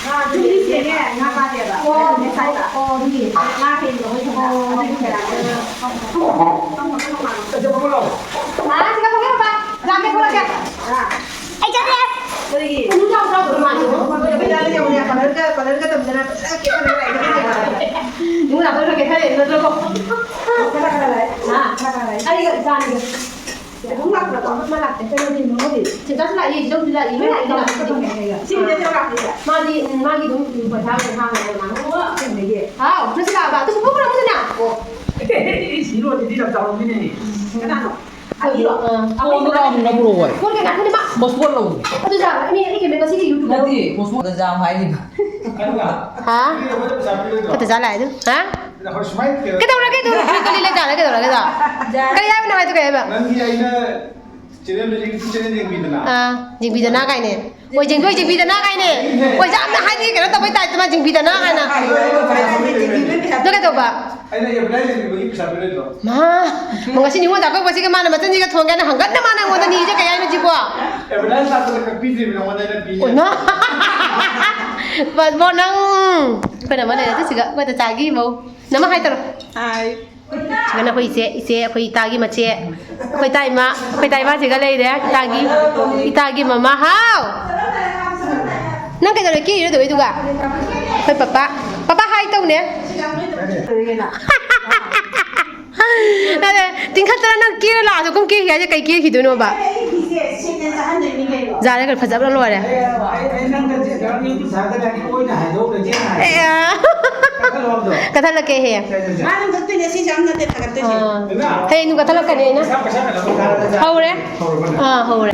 ꯉꯥ ꯆꯥꯗꯦꯕ꯫ ꯑꯣ, ꯑꯗꯨꯒꯤ꯫ ꯉꯥ ꯍꯦꯟꯕ ꯃꯣꯏ ꯊꯣꯡꯕ꯫ ꯑꯣ꯫ ꯑꯗꯨꯒꯤ ꯆꯔꯥ꯫ ꯑꯥ, ꯁꯤꯗ ꯐꯝꯃꯤꯟꯅꯕ꯫ ꯂꯥꯛꯀꯦ, ꯊꯣꯛꯂꯛꯀꯦ꯫ ꯑꯥ꯫ ꯑꯩ ꯆꯠꯂꯦ꯫ ꯀꯔꯤꯒꯤ? ꯏꯕꯨꯡ ꯆꯥꯎ ꯆꯥꯎ ꯇꯧꯔ ꯃꯥꯜꯂꯦ꯫ ꯑꯩꯈꯣꯏ ꯗꯥꯗꯤ ꯌꯦꯡꯉꯨꯅꯦ, ꯀꯂꯔꯒ, ꯀꯂꯔꯒ ꯇꯝꯗꯅ ꯐꯖꯅ ꯀꯦꯊꯔꯒ ꯂꯥꯛꯏꯅꯦ꯫ ꯏꯕꯨꯡ ꯂꯥꯛꯄꯗ ꯈꯔ ꯀꯦꯊꯔꯛꯑꯦ ꯅꯠꯇ꯭ꯔꯣ? ꯀꯅꯥ ꯀꯅꯥ ꯂꯥꯛꯑꯦ? ꯍꯥ? ꯀꯅꯥ ꯀꯅꯥ ꯂꯥꯛꯑꯦ? ꯑꯩꯒ ꯏꯆꯥꯅꯤꯒ꯫ ꯏꯕꯨꯡ ꯂꯥꯛꯄ꯭ꯔꯣ? ꯑꯃ ꯂꯥꯛꯇꯦ꯫ ꯀꯩꯅꯣꯗꯤ ꯃꯣꯏꯗꯤ? ꯁꯤꯝꯇꯥꯁꯨ ꯂꯥꯛꯏ, ꯏꯆꯧꯁꯨ ꯂꯥꯛꯏ, ꯂꯣꯏ ꯂꯥꯛꯏ, ꯂꯥꯛꯏ꯫ ꯁꯤ ꯃꯤꯗꯗꯤ ꯂꯥꯛꯇꯦ꯫ ꯃꯥꯗꯤ, ꯎꯝ, ꯃꯥꯒꯤ ꯑꯗꯨꯝ, ꯎꯝ, ꯄꯩꯁꯥ ꯑꯣꯏꯅ ꯍꯥꯡꯉꯦ ꯍꯥꯏꯕ ꯃꯥꯅ꯫ ꯑꯣ, ꯑꯁꯦꯡꯕꯒꯤ? ꯍꯥꯎ, ꯅꯪꯁꯨ ꯂꯥꯛꯑꯕ? ꯑꯗꯨ ꯄꯨꯊꯣꯛꯈ꯭ꯔꯣ ꯑꯃꯗꯨꯅ꯫ ꯑꯣ꯫ ꯁꯤ ꯂꯣꯟꯁꯤꯗꯤ ꯌꯥꯝ ꯆꯥꯎꯔꯝꯃꯤꯅꯦ꯫ ꯀꯅꯥꯅꯣ? ꯑꯗꯨꯔꯣ? ꯑꯥ꯫ ꯐꯣꯟꯗꯣ ꯂꯥꯎꯅ ꯄꯨꯔꯛꯑꯣ ꯍꯥꯏ꯫ ꯐꯣꯟ ꯀꯩꯀꯥ ꯈꯪꯗꯦ ꯃꯥ꯫ ꯍꯣꯁꯄꯣꯠ ꯂꯧꯅꯤ꯫ ꯑꯗꯨ ꯆꯥꯕ, ꯑꯩ, ꯑꯩ ꯀꯩꯅꯣ ꯉꯁꯤꯒꯤ YouTube ꯅꯠꯇꯦ, ꯍꯣꯁꯄꯣꯠ꯫ ꯖꯥꯝ ꯍꯥꯏꯔꯤꯕ꯫ ꯍꯥ? ꯐꯠꯇ ꯆꯥ ꯂꯥꯛꯑꯦ ꯑꯗꯨ? ꯍꯥ? ꯍꯣꯏ, ꯁꯨꯃꯥꯏꯅ ꯀꯩꯅꯣ ꯀꯩꯗꯧꯔꯒꯦ? ꯑꯗꯨ ꯀꯔꯤ ꯀꯔꯤ ꯂꯩꯖꯥꯠꯂ? ꯀꯩꯗꯧꯔꯒꯦ ꯑꯗꯣ? ꯀꯔꯤ ꯍꯥꯏꯕꯅꯣ? ꯍꯥꯏꯗꯣ ꯀꯔꯤ ꯍꯥꯏꯕ? ꯅꯪꯒꯤ ꯑꯩꯅ ꯆꯦꯅꯦꯜꯗꯨ, YouTube ꯆꯦꯅꯦꯜ ꯌꯦꯡꯕꯤꯗꯅ꯫ ꯑꯥ, ꯌꯦꯡꯕꯤꯗꯅ ꯀꯥꯏꯅꯦ꯫ ꯍꯣꯏ, ꯌꯦꯡꯕꯤꯌꯨ, ꯌꯦꯡꯕꯤꯗꯅ ꯀꯥꯏꯅꯦ꯫ ꯍꯣꯏ, ꯌꯥꯝꯅ ꯍꯥꯏꯗꯤ ꯀꯩꯅꯣ ꯇꯧꯕꯩ ꯇꯥꯏꯞꯇ ꯃꯥ ꯌꯦꯡꯕꯤꯗꯅ ꯀꯥꯏꯅ꯫ ꯑꯗꯨ ꯀꯩꯗꯧꯕ? ꯑꯩꯅ advertise ꯌꯦꯡꯕꯤꯕꯒꯤ ꯄꯩꯁꯥ ꯄꯤꯔꯣꯏꯗ꯭ꯔꯣ? ꯃꯥ, ꯉꯁꯤ ꯅꯤꯉꯣꯜ ꯆꯥꯛꯀꯧꯕꯁꯤꯒ ꯃꯥꯅ ꯃꯆꯟꯁꯤꯒ ꯊꯣꯡꯒꯦ ꯍꯥꯏꯅ ꯍꯪꯒꯠꯅ ꯃꯥꯅ ꯑꯩꯉꯣꯟꯗ ꯅꯤꯔꯤꯁꯦ ꯀꯩ ꯍꯥꯏꯅꯣ ꯁꯤꯕꯣ? Advertise ꯂꯥꯛꯄꯗ ꯀꯛꯄꯤꯗ꯭ꯔꯤꯕ ꯅꯉꯣꯟꯗ ꯑꯩꯅ ꯄꯤꯅꯦ꯫ ꯑꯣꯏꯃꯥ! ꯕꯣ, ꯅꯪ, ꯑꯩꯈꯣꯏꯅ ꯑꯃ ꯂꯩꯔꯦ, ꯑꯗꯨꯁꯤꯒ ꯑꯩꯈꯣꯏꯗ ꯆꯥꯈꯤ ꯃꯧ꯫ ꯅꯃ ꯍꯥꯏ ꯇꯧꯔꯣ꯫ ꯍꯥꯏ꯫ ꯁꯤꯒꯅ ꯑꯩꯈꯣꯏ ꯏꯆꯦ, ꯏꯆꯦ, ꯑꯩꯈꯣꯏ ꯏꯇꯥꯒꯤ ꯃꯆꯦ, ꯑꯩꯈꯣꯏ ꯏꯇꯥ ꯏꯃꯥ, ꯑꯩꯈꯣꯏ ꯏꯇꯥ ꯏꯃꯥꯁꯤꯒ ꯂꯩꯔꯦ, ꯏꯇꯥꯒꯤ, ꯏꯇꯥꯒꯤ ꯃꯃꯥ꯫ ꯍꯥꯎ! ꯅꯪ ꯀꯩꯗꯧꯔꯦ? ꯀꯦꯔꯤꯔꯣ ꯇꯧꯔꯤꯗꯨꯒ? ꯑꯩꯈꯣꯏ ꯄꯄꯥ, ꯄꯄꯥ ꯍꯥꯏ ꯇꯧꯅꯦ꯫ ꯑꯗꯦ, ꯇꯤꯡꯈꯠꯇꯅ ꯅꯪ ꯀꯦꯔ ꯂꯥꯛꯑꯁꯨ ꯀꯨꯝ ꯀꯦꯈꯤ ꯍꯥꯏꯁꯦ ꯀꯩ ꯀꯦꯈꯤꯗꯣꯏꯅꯣꯕ? ꯌꯥꯔꯦ, ꯀꯩꯅꯣ ꯐꯖꯕꯅ ꯂꯣꯏꯔꯦ꯫ ꯑꯦ, ꯀꯠꯊꯠꯂꯛꯀꯦ ꯍꯦ꯫ ꯃꯥ ꯑꯗꯨꯝ ꯀꯛꯇꯣꯏꯅꯦ, ꯁꯤꯁꯦ ꯑꯝ ꯅꯠꯇꯦ ꯊꯥꯒꯠꯇꯣꯏꯁꯦ꯫ ꯑꯥ꯫ ꯍꯌꯦꯡ ꯑꯗꯨꯝ ꯀꯠꯊꯠꯂꯛꯀꯅꯤ ꯑꯩꯅ꯫ ꯍꯧꯔꯦ꯫ ꯑꯥ, ꯍꯧꯔꯦ꯫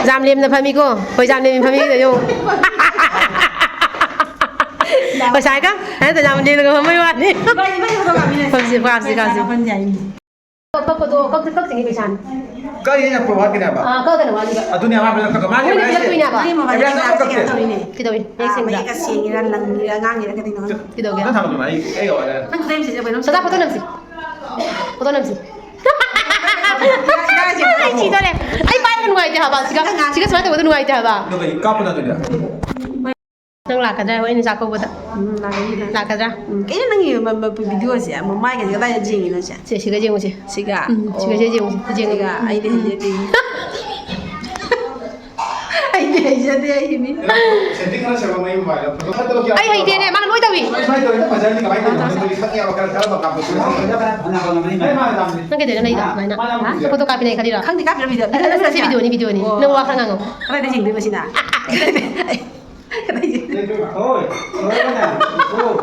ꯖꯥꯝꯂꯦꯝꯅ ꯐꯝꯃꯤꯀꯣ꯫ ꯍꯣꯏ, ꯖꯥꯝꯂꯦꯝꯅ ꯐꯝꯃꯤꯗꯣ ꯌꯦꯡꯉꯨ꯫ ꯄꯩꯁꯥꯒ ꯍꯥꯏꯅ ꯖꯥꯝꯂꯦꯝꯅꯒ ꯐꯝꯕꯩ ꯋꯥꯅꯤ꯫ ꯏꯕꯥꯅꯤ, ꯏꯕꯥꯅꯤ ꯐꯣꯇꯣ ꯀꯥꯞꯃꯤꯟꯅꯁꯤ꯫ ꯐꯝꯁꯤ, ꯀꯥꯞꯁꯤ, ꯀꯥꯞꯁꯤ꯫ ꯐꯝꯁꯤ ꯍꯥꯏꯅꯤ꯫ ꯀꯛꯄꯗꯣ, ꯀꯛ-, ꯀꯛꯇ꯭ꯔꯤꯉꯩ ꯄꯩꯁꯥꯅꯤ꯫ ꯀꯛꯏꯅ ꯄ꯭ꯔꯣꯚꯥꯠꯀꯤꯅꯦꯕ? ꯑꯥ, ꯀꯛꯀꯅꯤ ꯋꯥꯠꯂꯤꯕ꯫ ꯑꯗꯨꯅꯦ ꯑꯍꯥꯟꯕꯗ ꯀꯛ-, ꯃꯥꯅꯦ, ꯃꯣꯏꯅ ꯍꯥꯏꯁꯦ꯫ ꯄꯤꯔꯛꯇꯣꯏꯅꯦꯕ꯫ ꯅꯪꯒꯤ ꯃꯃꯥꯡꯒꯤ ꯑꯦꯕ꯭ꯔꯥꯁ ꯄꯩꯁꯥ ꯀꯛꯇꯦ꯫ ꯆꯦꯛ ꯇꯧꯔꯤꯅꯦ꯫ ꯀꯩꯗꯧꯏ? ꯑꯥ, ꯃꯌꯦꯛ ꯁꯦꯡꯕ꯭ꯔꯥ? ꯃꯌꯦꯛꯀ ꯁꯦꯡꯉꯤꯔꯥ, ꯂꯪꯉꯤꯔꯥ, ꯉꯥꯡꯉꯤꯔꯥ ꯀꯩꯗꯧꯅꯣ? ꯀꯩꯗꯧꯒꯦ? ꯅꯪ ꯊꯝꯃꯣ, ꯑꯩ, ꯑꯩ ꯌꯧꯔꯦ꯫ ꯅꯪ ꯐꯣꯇꯣ ꯌꯥꯝ ꯁꯤꯖꯤꯟꯅꯕ ꯅꯪ? ꯁꯗꯥ, ꯐꯣꯇꯣ ꯅꯝꯁꯤ꯫ ꯐꯣꯇꯣ ꯅꯝꯁꯤ꯫ ꯑꯩ ꯁꯤꯗꯣꯔꯦ꯫ ꯑꯩ ꯄꯥꯏꯕ ꯅꯨꯡꯉꯥꯏꯇꯦ ꯍꯥꯏꯕ꯫ ꯁꯤꯒ, ꯁꯤꯒ ꯁꯨꯃꯥꯏꯅ ꯇꯧꯕꯗꯣ ꯅꯨꯡꯉꯥꯏꯇꯦ ꯍꯥꯏꯕ꯫ ꯑꯗꯣ ꯀꯩ ꯀꯥꯞꯄ ꯅꯠꯇꯣꯏꯅꯦ? ꯅꯪ ꯂꯥꯛꯀꯗ꯭ꯔꯥ ꯍꯥꯏꯕ ꯑꯩꯅ ꯆꯥꯛ ꯀꯧꯕꯗ? ꯎꯝ, ꯂꯥꯛꯀꯅꯤ, ꯂꯥꯛꯀꯅꯤ꯫ ꯂꯥꯛꯀꯗ꯭ꯔꯥ? ꯎꯝ, ꯀꯩꯅꯣ ꯅꯪꯒꯤ ꯃ-, ꯃ-, ꯚꯤꯗꯤꯑꯣꯁꯦ ꯃꯃꯥꯏꯒꯁꯦ ꯀꯗꯥꯏꯗ ꯌꯦꯡꯉꯤꯅꯣ ꯁꯦ? ꯁꯦ, ꯁꯤꯒ ꯌꯦꯡꯉꯨꯁꯦ꯫ ꯁꯤꯒ? ꯎꯝ, ꯁꯤꯒꯁꯦ ꯑꯣ꯫ ꯌꯦꯡꯉꯨꯁꯦ, ꯌꯦꯡꯉꯨꯁꯦ꯫ ꯁꯤꯒ? ꯑꯩꯗꯤ ꯎꯝ꯫ ꯍꯩꯅꯗꯦ꯫ ꯑꯩꯗꯤ ꯍꯩꯖꯗꯦ, ꯑꯩꯗꯤ꯫ ꯁꯦꯠꯇꯤꯡ ꯈꯔ ꯁꯦꯝꯃꯣ, ꯃꯩ ꯃꯣꯕꯥꯏꯜꯗ꯫ ꯐꯣꯇꯣ ꯈꯛꯇ ꯂꯧꯒꯦ꯫ ꯑꯩ ꯍꯩꯇꯦꯅꯦ, ꯃꯥꯅ ꯂꯣꯏ ꯇꯧꯏ꯫ ꯁꯨꯃꯥꯏ, ꯁꯨꯃꯥꯏꯅ ꯇꯧꯔꯦ, ꯐꯖꯔꯅꯤ, ꯀꯃꯥꯏꯅ ꯇꯧꯔꯤꯅꯣ? ꯈꯪꯗꯦ, ꯈꯪꯉꯦꯕ, ꯈꯔ, ꯈꯔ ꯃꯄꯥꯟ ꯊꯣꯛꯇꯣꯏꯅꯦ꯫ ꯅꯪ ꯀꯩꯗꯧꯔꯤꯅꯣ ꯂꯩꯗꯣ ꯑꯗꯨꯃꯥꯏꯅ? ꯍꯥ? ꯐꯣꯇꯣ ꯀꯥꯞꯄꯤꯅꯦ ꯈꯜꯂꯤꯔꯣ? ꯈꯪꯗꯦ, ꯀꯥꯞꯄꯤꯔꯣ ꯚꯤꯗꯤꯑꯣ? ꯁꯤ ꯚꯤꯗꯤꯑꯣꯅꯤ, ꯚꯤꯗꯤꯑꯣꯅꯤ꯫ ꯑꯣ꯫ ꯅꯪ ꯋꯥ ꯈꯔ ꯉꯥꯡꯉꯣ꯫ ꯀꯗꯥꯏꯗ ꯌꯦꯡꯗꯣꯏꯕ ꯁꯤꯅ? ꯍꯣꯏ, ꯍꯣꯏ, ꯍꯣꯏ꯫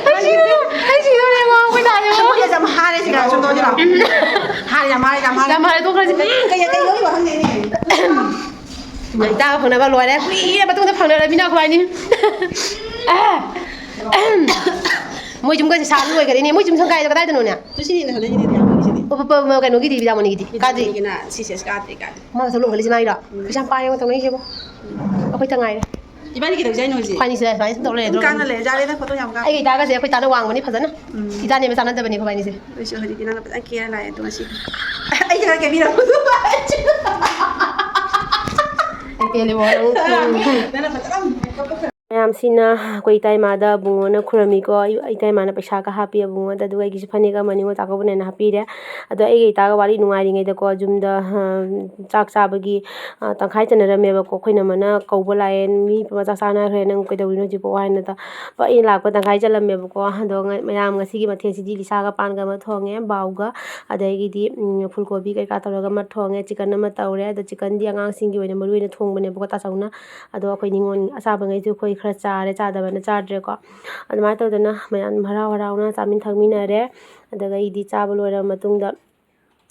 ꯑꯩ ꯁꯤꯗꯣꯔꯦ, ꯑꯩ ꯁꯤꯗꯣꯔꯦ, ꯃꯃꯥ, ꯑꯩꯈꯣꯏ ꯗꯥꯁꯦ꯫ ꯁꯤ ꯃꯣꯏꯅ ꯌꯥꯝ ꯍꯥꯔꯦ, ꯁꯤ ꯀꯅꯥ ꯁꯨꯝ ꯇꯧꯁꯤꯔꯣ? ꯍꯥꯔꯦ, ꯌꯥꯝ ꯍꯥꯔꯦ, ꯌꯥꯝ ꯍꯥꯔꯦ꯫ ꯌꯥꯝ ꯍꯥꯔꯦ, ꯇꯣꯛꯈ꯭ꯔꯁꯤ꯫ ꯎꯝ, ꯀꯩ, ꯀꯩ ꯂꯧꯔꯤꯕ ꯈꯪꯗꯦꯅꯦ꯫ ꯏꯇꯥꯒ ꯐꯪꯅꯕ ꯂꯣꯏꯔꯦ꯫ ꯀꯨꯏꯔ ꯃꯇꯨꯡꯗ ꯐꯪꯅꯔꯃꯤꯅ ꯑꯩꯈꯣꯏ ꯑꯅꯤ꯫ ꯃꯣꯏ ꯌꯨꯝꯒꯁꯦ ꯁꯥꯕ ꯂꯣꯏꯈꯔꯦꯅꯦ꯫ ꯃꯣꯏ ꯌꯨꯝ ꯁꯪ ꯀꯥꯏꯗꯅꯣꯅꯦ? ꯇꯨ ꯁꯤꯅꯤꯅ ꯍꯣꯠꯅꯔꯤꯁꯤꯗꯤ ꯌꯥꯝ ꯐꯪꯉꯤꯁꯤꯗꯤ꯫ ꯑꯣ, ꯄ-, ꯄ-, ꯀꯩꯅꯣꯒꯤꯗꯤ, ꯕꯤꯗ꯭ꯌꯥꯃꯣꯅꯤꯒꯤꯗꯤ꯫ ꯀꯥꯗ꯭ꯔꯤ꯫ ꯕꯤꯗ꯭ꯌꯥꯃꯣꯅꯤꯒꯤꯅ ꯁꯤ ꯁꯦꯁ ꯀꯥꯗ꯭ꯔꯤ ꯀꯥꯏ꯫ ꯃꯥ ꯃꯁꯛ ꯂꯣꯏꯈꯔꯦ ꯁꯤ ꯃꯥꯏꯔꯣ? ꯎꯝ꯫ ꯄꯩꯁꯥ ꯌꯥꯝ ꯄꯥꯏꯔꯦ ꯇꯧꯅꯩꯁꯤꯕꯣ꯫ ꯑꯩꯈꯣꯏꯇ ꯉꯥꯏꯔꯦ꯫ ꯏꯕꯥꯅꯤ ꯀꯩꯗꯧꯁꯦ ꯍꯥꯏꯅꯣ ꯍꯧꯖꯤꯛ? ꯏꯕꯥꯅꯤꯁꯦ ꯁꯨꯃꯥꯏꯅ ꯁꯨꯝ ꯇꯧ ꯂꯩꯔꯦ, ꯑꯗꯨꯝ ꯑꯗꯨꯒ ꯀꯥꯟꯅ ꯂꯩꯔꯦ, ꯌꯥꯔꯦꯗ, ꯐꯣꯇꯣ ꯌꯥꯝ ꯀꯥꯞ-, ꯑꯩꯒ ꯏꯇꯥꯒꯁꯦ ꯑꯩꯈꯣꯏ ꯇꯥꯅ ꯋꯥꯡꯕꯅꯤ ꯐꯖꯅ꯫ ꯎꯝ꯫ ꯏꯇꯥꯅꯦꯕ ꯆꯥꯟꯅꯗꯕꯅꯤ ꯑꯩꯈꯣꯏꯕꯥꯅꯤꯁꯦ꯫ ꯑꯩꯁꯨ ꯍꯧꯖꯤꯛꯇꯤ ꯅꯪꯅ ꯐꯖꯅ ꯀꯦꯔ ꯂꯥꯛꯑꯦ ꯑꯗꯣ ꯉꯁꯤꯗꯤ꯫ ꯑꯩ ꯈꯔ ꯀꯦꯕꯤꯔꯛꯄꯗꯣ꯫ ꯑꯩ ꯄꯦꯜꯂꯦꯕꯣ, ꯅꯪ꯫ ꯅꯪꯅ ꯐꯖꯅ ꯃꯌꯥꯝꯁꯤꯅ ꯑꯩꯈꯣꯏ ꯏꯇꯩꯃꯥꯗ ꯑꯕꯨꯡꯉꯣꯅ ꯈꯨꯔꯝꯃꯤꯀꯣ꯫ ꯑꯩ, ꯏꯇꯩꯃꯥꯅ ꯄꯩꯁꯥꯒ ꯍꯥꯞꯄꯤ ꯑꯕꯨꯡꯉꯣꯗ, ꯑꯗꯨꯒ ꯑꯩꯒꯤꯁꯨ ꯐꯅꯦꯛ ꯑꯃ ꯅꯤꯉꯣꯜ ꯆꯥꯛꯀꯧꯕꯅꯦꯅ ꯍꯥꯞꯄꯤꯔꯦ꯫ ꯑꯗꯣ ꯑꯩꯒ ꯏꯇꯥꯒ ꯋꯥꯔꯤ ꯅꯨꯡꯉꯥꯏꯔꯤꯉꯩꯗꯀꯣ, ꯌꯨꯝꯗ, ꯑ, ꯆꯥꯛ ꯆꯥꯕꯒꯤ, ꯑ, ꯇꯪꯈꯥꯏ ꯆꯟꯅꯔꯝꯃꯦꯕꯀꯣ꯫ ꯑꯩꯈꯣꯏ ꯏꯅꯝꯃꯅ ꯀꯧꯕ ꯂꯥꯛꯑꯦ, "ꯃꯤ ꯄꯨꯔꯥ ꯆꯥꯛ ꯆꯥꯅꯈ꯭ꯔꯦ, ꯅꯪ ꯀꯩꯗꯧꯔꯤꯅꯣ ꯍꯧꯖꯤꯛꯐꯥꯎ?" ꯍꯥꯏꯅ ꯇ-, ꯑꯩꯅ ꯂꯥꯛꯄ ꯇꯪꯈꯥꯏ ꯆꯜꯂꯝꯃꯦꯕꯀꯣ꯫ ꯑꯗꯣ ꯉ-, ꯃꯌꯥꯝ ꯉꯁꯤꯒꯤ ꯃꯊꯦꯜꯁꯤꯗꯤ ꯂꯤꯁꯥꯒ ꯄꯥꯟꯒ ꯑꯃ ꯊꯣꯡꯉꯦ, ꯕꯥꯎꯒ, ꯑꯗꯒꯤꯗꯤ, ꯎꯝ, ꯐꯨꯜ ꯀꯣꯕꯤ ꯀꯩꯀꯥ ꯇꯧꯔꯒ ꯑꯃ ꯊꯣꯡꯉꯦ, ꯆꯤꯀꯟ ꯑꯃ ꯇꯧꯔꯦ꯫ ꯑꯗꯣ ꯆꯤꯀꯟꯗꯤ ꯑꯉꯥꯡꯁꯤꯡꯒꯤ ꯑꯣꯏꯅ ꯃꯔꯨ ꯑꯣꯏꯅ ꯊꯣꯡꯕꯅꯦꯕꯀꯣ, ꯇꯥꯆꯧꯅ꯫ ꯑꯗꯣ ꯑꯩꯈꯣꯏ ꯅꯤꯉꯣꯜ ꯑꯆꯥꯕꯉꯩꯁꯨ ꯑꯩꯈꯣꯏ ꯈꯔ ꯆꯥꯔꯦ, ꯆꯥꯗꯕꯅ ꯆꯥꯗ꯭ꯔꯦꯀꯣ꯫ ꯑꯗꯨꯃꯥꯏꯅ ꯇꯧꯗꯅ ꯃꯌꯥꯝ ꯍꯔꯥꯎ ꯍꯔꯥꯎꯅ ꯆꯥꯃꯤꯟ ꯊꯛꯃꯤꯟꯅꯔꯦ꯫ ꯑꯗꯨꯒ ꯑꯩꯗꯤ ꯆꯥꯕ ꯂꯣꯏꯔꯕ ꯃꯇꯨꯡꯗ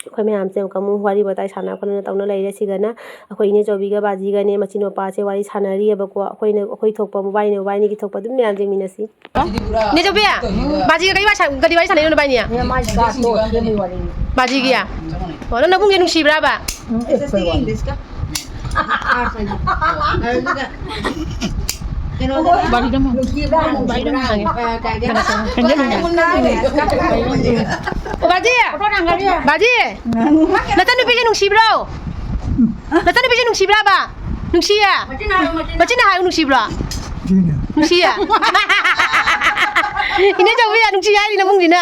ꯑꯩꯈꯣꯏ ꯃꯌꯥꯝꯁꯦ ꯑꯃꯨꯛꯀ ꯑꯃꯨꯛ ꯋꯥꯔꯤ ꯋꯥꯇꯥꯏ ꯁꯥꯟꯅ ꯈꯣꯠꯅꯅ ꯇꯧꯅ ꯂꯩꯔꯦ꯫ ꯁꯤꯒꯅ ꯑꯩꯈꯣꯏ ꯏꯅꯦꯆꯧꯕꯤꯒ ꯕꯥꯖꯤꯒꯅꯦ ꯃꯆꯤꯟ ꯃꯧꯄꯥꯁꯦ ꯋꯥꯔꯤ ꯁꯥꯟꯅꯔꯤꯑꯕꯀꯣ꯫ ꯑꯩꯈꯣꯏꯅ, ꯑꯩꯈꯣꯏ ꯊꯣꯛꯄ ꯃꯕꯥꯏꯅꯤ, ꯃꯕꯥꯏꯅꯤꯒꯤ ꯊꯣꯛꯄ ꯑꯗꯨꯝ ꯃꯌꯥꯝ ꯌꯦꯡꯃꯤꯟꯅꯁꯤ꯫ ꯅꯦꯆꯧꯕꯤ, ꯕꯥꯖꯤꯒ ꯀꯔꯤ ꯋꯥꯔꯤ ꯁꯥ-, ꯀꯔꯤ ꯋꯥꯔꯤ ꯁꯥꯟꯅꯩꯅꯣ ꯅꯕꯥꯏꯅꯤ? ꯕꯥꯖꯤꯒꯤ? ꯑꯣ, ꯅꯪ ꯅꯕꯨꯡꯁꯦ ꯅꯨꯡꯁꯤꯕ꯭ꯔꯥꯕ? ꯑꯣ, ꯕꯥꯖꯤ! ꯕꯥꯖꯤ! ꯅꯆꯟꯅꯨꯄꯤꯁꯦ ꯅꯨꯡꯁꯤꯕ꯭ꯔꯣ? ꯅꯆꯟꯅꯨꯄꯤꯁꯦ ꯅꯨꯡꯁꯤꯕ꯭ꯔꯥꯕ? ꯅꯨꯡꯁꯤꯌꯦ? ꯃꯆꯤꯟꯅ ꯍꯥꯏꯌꯨ, ꯅꯨꯡꯁꯤꯕ꯭ꯔꯣ? ꯅꯨꯡꯁꯤꯌꯦ? ꯏꯅꯦ ꯆꯧꯕꯤ ꯌꯥꯝ ꯅꯨꯡꯁꯤ ꯍꯥꯏꯔꯤ ꯅꯕꯨꯡꯁꯤꯅ꯫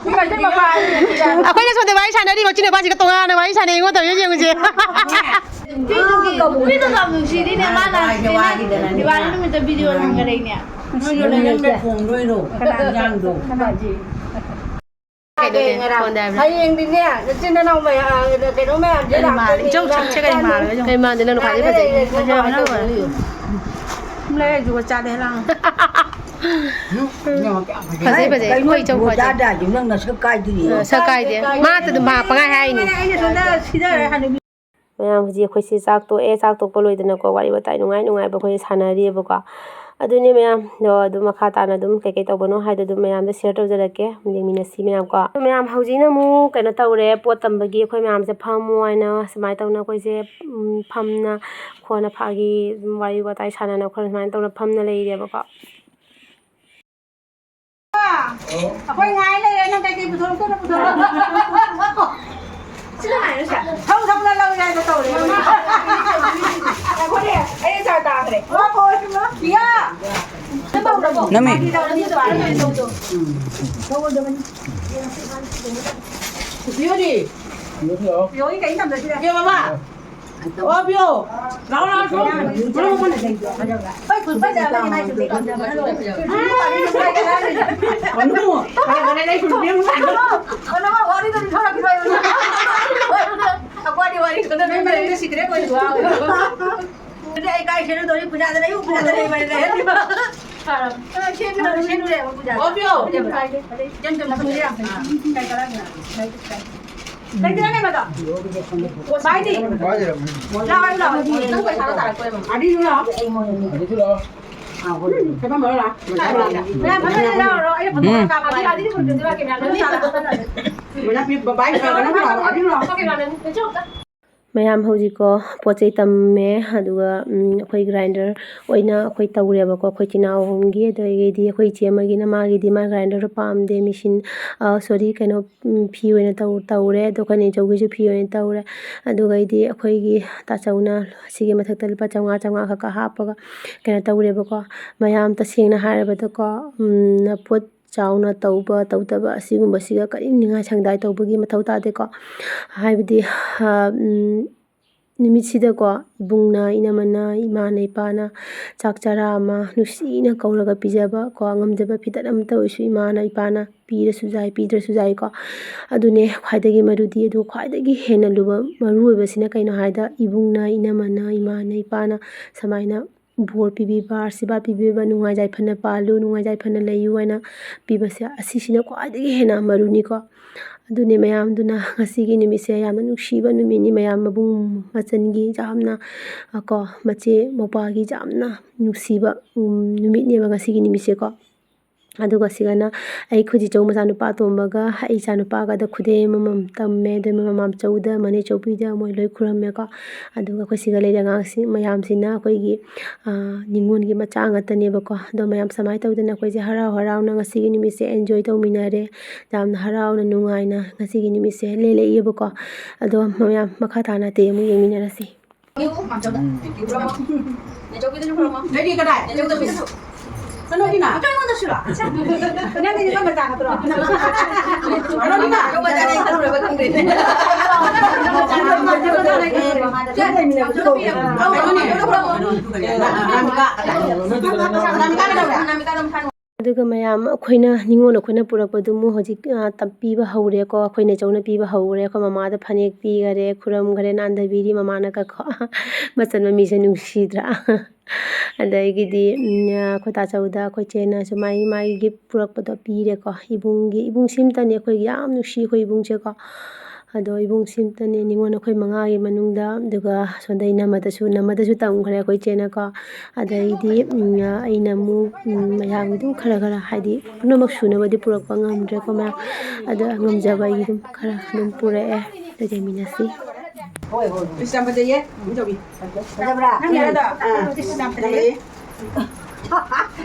ꯑꯩꯈꯣꯏꯅ ꯁꯣꯝꯗ ꯋꯥꯔꯤ ꯁꯥꯟꯅꯔꯤ, ꯃꯆꯤꯟ ꯃꯄꯥꯁꯤꯒ ꯇꯣꯉꯥꯟꯅ ꯋꯥꯔꯤ ꯁꯥꯟꯅꯩ, ꯑꯩꯉꯣꯟꯗ ꯇꯧꯔꯤꯁꯦ ꯌꯦꯡꯉꯨꯁꯦ꯫ ꯅꯨꯄꯤꯗꯨꯒꯤ, ꯅꯨꯄꯤꯗꯨꯒ ꯌꯥꯝ ꯅꯨꯡꯁꯤꯔꯤꯅꯦ, ꯃꯥꯅ ꯍꯥꯏꯁꯤꯅꯦ, ꯗꯤꯋꯥꯂꯤ ꯅꯨꯃꯤꯠꯇ ꯚꯤꯗꯤꯑꯣ ꯅꯝꯒꯗꯣꯏꯅꯦ꯫ ꯅꯪꯅ ꯊꯣꯡꯗꯣꯏꯔꯣ? ꯏꯟꯖꯥꯡꯗꯣ? ꯀꯩꯗꯧꯒꯦ? ꯐꯣꯟꯗ ꯍꯥꯏꯕ꯭ꯔꯥ? ꯍꯌꯦꯡꯗꯤꯅꯦ, ꯅꯆꯤꯟ ꯅꯅꯥꯎ ꯃꯌꯥꯝ, ꯀꯩꯅꯣ ꯃꯌꯥꯝꯁꯦ ꯀꯔꯤ ꯃꯥꯜꯂꯦ? ꯂꯥꯛꯇꯣꯏꯅꯤ, ꯏꯆꯧ ꯆꯧꯁꯦ ꯀꯔꯤ ꯃꯥꯜꯂꯦ? ꯀꯩ ꯃꯥꯟꯗꯦ? ꯅꯪ ꯈ꯭ꯋꯥꯏꯗꯩ ꯐꯖꯩ꯫ ꯐꯖꯩ ꯍꯥꯏꯕ ꯅꯪ ꯂꯣꯏꯔꯦ꯫ ꯁꯨꯝ ꯂꯩꯔ ꯖꯨꯒꯣꯠ ꯆꯥꯗꯦ ꯍꯥꯏ ꯂꯥꯡꯉꯦ꯫ ꯐꯖꯩ, ꯐꯖꯩ꯫ ꯀꯩꯅꯣ ꯑꯩꯈꯣꯏ ꯏꯆꯧ ꯈ꯭ꯋꯥꯏꯗꯩ꯫ ꯖꯨꯒꯣꯠ ꯆꯥꯗꯦ ꯍꯥꯏꯁꯤꯕꯨ ꯅꯪ ꯅꯁꯛ ꯀꯥꯏꯗꯨꯅꯤ꯫ ꯑ, ꯁꯛ ꯀꯥꯏꯗꯦ꯫ ꯃꯥ ꯑꯗꯨꯝ ꯃꯥ ꯄꯪꯍꯥꯏ ꯍꯥꯏꯅꯤ꯫ ꯑꯩꯅ ꯁꯣꯝꯗ ꯁꯤꯗꯔꯦ ꯍꯥꯟꯅ꯫ ꯃꯌꯥꯝ ꯍꯧꯖꯤꯛ ꯑꯩꯈꯣꯏꯁꯦ ꯆꯥꯛ ꯇꯣꯛꯑꯦ, ꯆꯥꯛ ꯇꯣꯛꯄ ꯂꯣꯏꯗꯅꯀꯣ ꯋꯥꯔꯤ ꯋꯥꯇꯥꯏ ꯅꯨꯡꯉꯥꯏ ꯅꯨꯡꯉꯥꯏꯕ ꯑꯩꯈꯣꯏ ꯁꯥꯟꯅꯔꯤꯑꯕꯀꯣ꯫ ꯑꯗꯨꯅꯦ ꯃꯌꯥꯝꯗꯣ ꯑꯗꯨꯝ ꯃꯈꯥ ꯇꯥꯅ ꯑꯗꯨꯝ ꯀꯩꯀꯩ ꯇꯧꯕꯅꯣ ꯍꯥꯏꯗꯣ ꯑꯗꯨꯝ ꯃꯌꯥꯝꯗ ꯁꯤꯌꯔ ꯇꯧꯖꯔꯛꯀꯦ, ꯑꯗꯨꯝ ꯌꯦꯡꯃꯤꯟꯅꯁꯤ ꯃꯌꯥꯝ ꯀꯣ꯫ ꯑꯗꯣ ꯃꯌꯥꯝ ꯍꯧꯖꯤꯛꯅ ꯑꯃꯨꯛ ꯀꯩꯅꯣ ꯇꯧꯔꯦ, ꯄꯣꯠ ꯇꯝꯕꯒꯤ ꯑꯩꯈꯣꯏ ꯃꯌꯥꯝꯁꯦ ꯐꯝꯃꯣ ꯍꯥꯏꯅ ꯁꯨꯃꯥꯏꯅ ꯇꯧꯅ ꯑꯩꯈꯣꯏꯁꯦ, ꯎꯝ, ꯐꯝꯅ ꯈꯣꯠꯅ ꯐꯥꯒꯤ ꯑꯗꯨꯝ ꯋꯥꯔꯤ ꯋꯥꯇꯥꯏ ꯁꯥꯟꯅꯅ ꯈꯣꯠꯅ ꯁꯨꯃꯥꯏꯅ ꯇꯧꯅ ꯐꯝꯅ ꯂꯩꯔꯦꯕꯀꯣ꯫ ꯑꯩꯈꯣꯏ ꯉꯥꯏ ꯂꯩꯔꯦ, ꯅꯪ ꯀꯩꯀꯩ ꯄꯨꯊꯣꯔꯛꯇꯣꯏꯅꯣ ꯄꯨꯊꯣꯔꯛꯑꯣ꯫ ꯁꯤꯗ ꯉꯥꯏꯔꯣ ꯁꯦ꯫ ꯊꯧ ꯊꯧꯅ ꯂꯧ ꯌꯥꯏꯗ ꯇꯧꯔꯦ꯫ ꯑꯩꯈꯣꯏꯅꯦ, ꯑꯩ ꯆꯥ ꯇꯥꯈ꯭ꯔꯦ꯫ ꯄꯤꯌꯥ꯫ ꯅꯝꯃꯦ꯫ ꯄꯤꯌꯣꯗꯤ꯫ ꯄꯤꯌꯣꯒꯤ ꯀꯩ ꯊꯝꯗꯣꯏꯁꯤꯗ꯫ ꯄꯤꯌꯣ ꯃꯃꯥ꯫ ꯑꯣ, ꯄꯤꯌꯣ꯫ ꯂꯥꯛꯑꯣ, ꯂꯥꯛꯑꯣ, ꯁꯣꯝ꯫ ꯍꯣꯏ, ꯈꯨꯟ ꯐꯖꯕꯅꯤ, ꯃꯥꯏ ꯁꯨꯝ ꯂꯩ꯫ ꯃꯅꯨ꯫ ꯈꯔ ꯈꯔ ꯂꯩ, ꯁꯨꯝ ꯄꯤꯌꯨ꯫ ꯃꯅꯨ, ꯋꯥꯔꯤꯗꯨꯗꯤ ꯊꯣꯔꯛꯈꯤꯔꯣꯏ꯫ ꯑꯩꯈꯣꯏꯗꯤ ꯋꯥꯔꯤ ꯈꯪꯗꯕꯅꯤꯅ꯫ ꯅꯣꯏ ꯃꯅꯨꯡꯗ ꯁꯤꯀ꯭ꯔꯦꯠ ꯑꯣꯏꯕ꯫ ꯑꯗꯨꯗꯤ ꯑꯩ ꯀꯥꯏ ꯁꯦꯠꯂꯨꯗꯧꯔꯤ? ꯄꯨꯖꯥꯗ ꯂꯩꯌꯨ, ꯄꯨꯖꯥꯗ ꯂꯩꯌꯨ, ꯂꯩꯍꯜꯂꯤꯕ꯫ ꯑ, ꯁꯦꯠꯂꯨꯔꯦ, ꯁꯦꯠꯂꯨꯔꯦꯕ ꯄꯨꯖꯥ꯫ ꯑꯣ, ꯄꯤꯌꯣ꯫ ꯏꯆꯝ ꯆꯝꯅ ꯄꯨꯖꯥ ꯌꯥꯝ ꯐꯩ꯫ ꯀꯥꯏ ꯀꯔꯝꯕꯅꯣ? ꯂꯩꯇ꯭ꯔꯅꯦ ꯃꯗꯣ? ꯚꯥꯏꯗꯤ? ꯂꯥꯛꯑꯣ, ꯂꯥꯛꯑꯣ꯫ ꯅꯪ ꯄꯩꯁꯥꯗꯣ ꯇꯥꯔꯛꯇꯣꯏꯕ꯫ ꯑꯗꯨꯁꯨ ꯂꯥꯛꯑꯣ꯫ ꯑꯗꯨꯁꯨ ꯂꯥꯛꯑꯣ꯫ ꯎꯝ, ꯐꯝꯃꯝꯃꯔꯣꯏ ꯂꯥꯛꯑꯣ꯫ ꯃꯌꯥꯝ ꯐꯝꯃꯝꯃꯔꯣꯏ ꯂꯥꯛꯑꯣ꯫ ꯑꯩꯅ ꯐꯣꯇꯣ ꯎꯝ꯫ ꯀꯥꯞꯄꯒꯤ ꯑꯥꯔꯗꯤꯗꯤ ꯐꯣꯟ ꯇꯧꯗꯣꯏꯔꯥ? ꯀꯦꯃꯦꯔꯥꯗ ꯂꯣꯏ ꯆꯥꯔꯦ꯫ ꯃꯣꯏꯅ ꯄꯤ-, ꯕꯥꯏ ꯈꯔ ꯈꯔ ꯂꯥꯛꯑꯣ꯫ ꯑꯥꯔꯗꯤ ꯂꯥꯛꯑꯣ꯫ ꯀꯦꯃꯦꯔꯥꯗ ꯂꯣꯏ ꯆꯥꯔꯦ꯫ ꯃꯌꯥꯝ ꯍꯧꯖꯤꯛꯀꯣ ꯄꯣꯠ ꯆꯩ ꯇꯝꯃꯦ, ꯑꯗꯨꯒ, ꯎꯝ, ꯑꯩꯈꯣꯏ grinder ꯑꯣꯏꯅ ꯑꯩꯈꯣꯏ ꯇꯧꯔꯦꯕꯀꯣ, ꯑꯩꯈꯣꯏ ꯏꯆꯤꯟ ꯏꯅꯥꯎ ꯑꯍꯨꯝꯒꯤ꯫ ꯑꯗꯒꯤꯗꯤ ꯑꯩꯈꯣꯏ ꯏꯆꯦ ꯑꯃꯒꯤꯅ, ꯃꯥꯒꯤꯗꯤ ꯃꯥ grinderꯗꯣ ꯄꯥꯝꯗꯦ, machine, ꯑ, sorry, ꯀꯩꯅꯣ, ꯎꯝ, ꯐꯤ ꯑꯣꯏꯅ ꯇꯧ-, ꯇꯧꯔꯦ꯫ ꯑꯗꯣ ꯑꯩꯈꯣꯏ ꯅꯦꯆꯧꯒꯤꯁꯨ ꯐꯤ ꯑꯣꯏꯅ ꯇꯧꯔꯦ꯫ ꯑꯗꯨꯒ ꯑꯩꯗꯤ ꯑꯩꯈꯣꯏꯒꯤ ꯇꯥꯆꯧꯅ ꯁꯤꯒꯤ ꯃꯊꯛꯇ ꯂꯨꯄꯥ ꯆꯥꯝꯃꯉꯥ, ꯆꯥꯝꯃꯉꯥ ꯈꯛꯀ ꯍꯥꯞꯄꯒ ꯀꯩꯅꯣ ꯇꯧꯔꯦꯕꯀꯣ꯫ ꯃꯌꯥꯝ ꯇꯁꯦꯡꯅ ꯍꯥꯏꯔꯕꯗꯀꯣ, ꯎꯝ, ꯄꯣꯠ ꯆꯥꯎꯅ ꯇꯧꯕ ꯇꯧꯗꯕ ꯑꯁꯤꯒꯨꯝꯕꯁꯤꯒ ꯀꯔꯤꯝ ꯅꯤꯡꯉꯥꯏ ꯁꯪꯗꯥꯏ ꯇꯧꯕꯒꯤ ꯃꯊꯧ ꯇꯥꯗꯦꯀꯣ꯫ ꯍꯥꯏꯕꯗꯤ, ꯑ, ꯎꯝ, ꯅꯨꯃꯤꯠꯁꯤꯗꯀꯣ, ꯏꯕꯨꯡꯅ, ꯏꯅꯝꯃꯅ, ꯏꯃꯥꯅ, ꯏꯄꯥꯅ ꯆꯥꯛ ꯆꯔꯥ ꯑꯃ ꯅꯨꯡꯁꯤꯅ ꯀꯧꯔꯒ ꯄꯤꯖꯕ ꯀꯣ, ꯉꯝꯖꯕ ꯐꯤꯗꯛ ꯑꯃꯇ ꯑꯣꯏꯁꯨ ꯏꯃꯥꯅ, ꯏꯄꯥꯅ ꯄꯤꯔꯁꯨ ꯌꯥꯏ, ꯄꯤꯗ꯭ꯔꯁꯨ ꯌꯥꯏꯀꯣ꯫ ꯑꯗꯨꯅꯦ ꯈ꯭ꯋꯥꯏꯗꯒꯤ ꯃꯔꯨꯗꯤ꯫ ꯑꯗꯨ ꯈ꯭ꯋꯥꯏꯗꯒꯤ ꯍꯦꯟꯅ ꯂꯨꯕ, ꯃꯔꯨ ꯑꯣꯏꯕꯁꯤꯅ ꯀꯩꯅꯣ ꯍꯥꯏꯗ, ꯏꯕꯨꯡꯅ, ꯏꯅꯝꯃꯅ, ꯏꯃꯥꯅ, ꯏꯄꯥꯅ ꯁꯨꯃꯥꯏꯅ ꯕꯣꯔ ꯄꯤꯕꯤꯕ, ꯑꯥꯁꯤꯔꯕꯥꯗ ꯄꯤꯕꯤꯕ, "ꯅꯨꯡꯉꯥꯏ ꯌꯥꯏꯐꯅ ꯄꯥꯜꯂꯨ, ꯅꯨꯡꯉꯥꯏ ꯌꯥꯏꯐꯅ ꯂꯩꯌꯨ" ꯍꯥꯏꯅ ꯄꯤꯕꯁꯦ, ꯑꯁꯤꯁꯤꯅ ꯈ꯭ꯋꯥꯏꯗꯒꯤ ꯍꯦꯟꯅ ꯃꯔꯨꯅꯤꯀꯣ꯫ ꯑꯗꯨꯅꯦ ꯃꯌꯥꯝꯗꯨꯅ ꯉꯁꯤꯒꯤ ꯅꯨꯃꯤꯠꯁꯦ ꯌꯥꯝꯅ ꯅꯨꯡꯁꯤꯕ ꯅꯨꯃꯤꯠꯅꯤ꯫ ꯃꯌꯥꯝ ꯃꯕꯨꯡ ꯃꯆꯟꯒꯤ ꯌꯥꯝꯅ, ꯀꯣ, ꯃꯆꯦ ꯃꯧꯄ꯭ꯋꯥꯒꯤ ꯌꯥꯝꯅ ꯅꯨꯡꯁꯤꯕ, ꯎꯝ, ꯅꯨꯃꯤꯠꯅꯦꯕ ꯉꯁꯤꯒꯤ ꯅꯨꯃꯤꯠꯁꯦꯀꯣ꯫ ꯑꯗꯨꯒ ꯁꯤꯒꯅ ꯑꯩ ꯈꯨꯖꯤꯆꯧ ꯃꯆꯥꯅꯨꯄꯥ ꯑꯇꯣꯝꯕꯒ ꯑꯩ ꯏꯆꯥꯅꯨꯄꯥꯒꯗ ꯈꯨꯗꯩ ꯑꯃꯃꯝ ꯇꯝꯃꯦ꯫ ꯑꯗꯨ ꯃꯃꯥꯝꯆꯧꯗ, ꯃꯅꯦꯆꯧꯕꯤꯗ ꯃꯣꯏ ꯂꯣꯏ ꯈꯨꯔꯝꯃꯦꯀꯣ꯫ ꯑꯗꯨꯒ ꯑꯩꯈꯣꯏ ꯁꯤꯒ ꯂꯩꯔꯤ ꯑꯉꯥꯡꯁꯤꯡ ꯃꯌꯥꯝꯁꯤꯅ ꯑꯩꯈꯣꯏꯒꯤ, ꯑ, ꯅꯤꯉꯣꯜꯒꯤ ꯃꯆꯥ ꯉꯥꯛꯇꯅꯦꯕꯀꯣ꯫ ꯑꯗꯣ ꯃꯌꯥꯝ ꯁꯨꯃꯥꯏꯅ ꯇꯧꯗꯅ ꯑꯩꯈꯣꯏꯁꯦ ꯍꯔꯥꯎ ꯍꯔꯥꯎꯅ ꯉꯁꯤꯒꯤ ꯅꯨꯃꯤꯠꯁꯦ enjoy ꯇꯧꯃꯤꯟꯅꯔꯦ꯫ ꯌꯥꯝꯅ ꯍꯔꯥꯎꯅ ꯅꯨꯡꯉꯥꯏꯅ ꯉꯁꯤꯒꯤ ꯅꯨꯃꯤꯠꯁꯦ ꯂꯦꯜꯂꯛꯏꯕꯀꯣ꯫ ꯑꯗꯣ ꯃꯌꯥꯝ ꯃꯈꯥ ꯇꯥꯅ ꯑꯇꯩ ꯑꯃꯨꯛ ꯌꯦꯡꯃꯤꯟꯅꯔꯁꯤ꯫ ꯅꯣꯏꯗꯤ ꯀꯗꯥꯏ? ꯀꯩꯅꯣꯒꯤꯅ? ꯅꯪꯗꯤ ꯅꯪ ꯃꯆꯥ ꯅꯠꯇ꯭ꯔꯣ? ꯀꯩꯅꯣꯒꯤꯅ? ꯀꯩꯅꯣꯅꯦ? ꯑꯗꯨꯒ ꯃꯌꯥꯝ ꯑꯩꯈꯣꯏꯅ ꯅꯤꯉꯣꯜ ꯑꯩꯈꯣꯏꯅ ꯄꯨꯔꯛꯄꯗꯨ ꯑꯃꯨꯛ ꯍꯧꯖꯤꯛ, ꯑ, ꯇꯝ-, ꯄꯤꯕ ꯍꯧꯔꯦꯀꯣ꯫ ꯑꯩꯈꯣꯏ ꯅꯦꯆꯧꯅ ꯄꯤꯕ ꯍꯧꯔꯦ꯫ ꯑꯩꯈꯣꯏ ꯃꯃꯥꯗ ꯐꯅꯦꯛ ꯄꯤꯈꯔꯦ, ꯈꯨꯔꯨꯝꯈꯔꯦ, ꯅꯥꯟꯊꯕꯤꯔꯤ ꯃꯃꯥꯅꯒꯀꯣ꯫ ꯃꯆꯟ ꯃꯃꯤꯁꯦ ꯅꯨꯡꯁꯤꯗ꯭ꯔꯥ? ꯑꯗꯒꯤꯗꯤ, ꯎꯝ, ꯑꯩꯈꯣꯏ ꯇꯥꯆꯧꯗ ꯑꯩꯈꯣꯏ ꯆꯦꯅꯁꯨ ꯃꯥꯒꯤ, ꯃꯥꯒꯤ gift ꯄꯨꯔꯛꯄꯗꯣ ꯄꯤꯔꯦꯀꯣ꯫ ꯏꯕꯨꯡꯒꯤ, ꯏꯕꯨꯡ ꯁꯤꯝꯇꯅꯦ ꯑꯩꯈꯣꯏꯒꯤ ꯌꯥꯝ ꯅꯨꯡꯁꯤ ꯑꯩꯈꯣꯏ ꯏꯕꯨꯡꯁꯦꯀꯣ꯫ ꯑꯗꯣ ꯏꯕꯨꯡ ꯁꯤꯝꯇꯅꯦ ꯅꯤꯉꯣꯜ ꯑꯩꯈꯣꯏ ꯃꯉꯥꯒꯤ ꯃꯅꯨꯡꯗ꯫ ꯑꯗꯨꯒ ꯁꯣꯝꯗ ꯏꯅꯝꯃꯗꯁꯨ, ꯅꯝꯃꯗꯁꯨ ꯇꯝꯈ꯭ꯔꯦ ꯑꯩꯈꯣꯏ ꯆꯦꯅꯀꯣ꯫ ꯑꯗꯩꯗꯤ, ꯎꯝ, ꯑꯩꯅ ꯑꯃꯨꯛ, ꯎꯝ, ꯃꯌꯥꯝꯒꯤ ꯑꯗꯨꯝ ꯈꯔ ꯈꯔ, ꯍꯥꯏꯗꯤ ꯄꯨꯝꯅꯃꯛ ꯁꯨꯅꯕꯗꯤ ꯄꯨꯔꯛꯄ ꯉꯝꯗ꯭ꯔꯦꯀꯣ ꯃꯌꯥꯝ꯫ ꯑꯗꯣ ꯉꯝꯖꯕ ꯑꯩꯒꯤ ꯑꯗꯨꯝ ꯈꯔ ꯑꯗꯨꯝ ꯄꯨꯔꯛꯑꯦ꯫ ꯑꯗꯨ ꯌꯦꯡꯃꯤꯟꯅꯁꯤ꯫ ꯍꯣꯏ, ꯍꯣꯏ, ꯍꯣꯏ꯫ ꯏꯁ, ꯌꯥꯝ ꯐꯖꯩꯌꯦ꯫ ꯎꯝ, ꯇꯧꯕꯤ꯫ ꯐꯖꯕ꯭ꯔꯥ? ꯅꯪ ꯌꯥꯔꯗꯣ? ꯑꯥ, ꯌꯥꯝ ꯐꯖꯩꯌꯦ꯫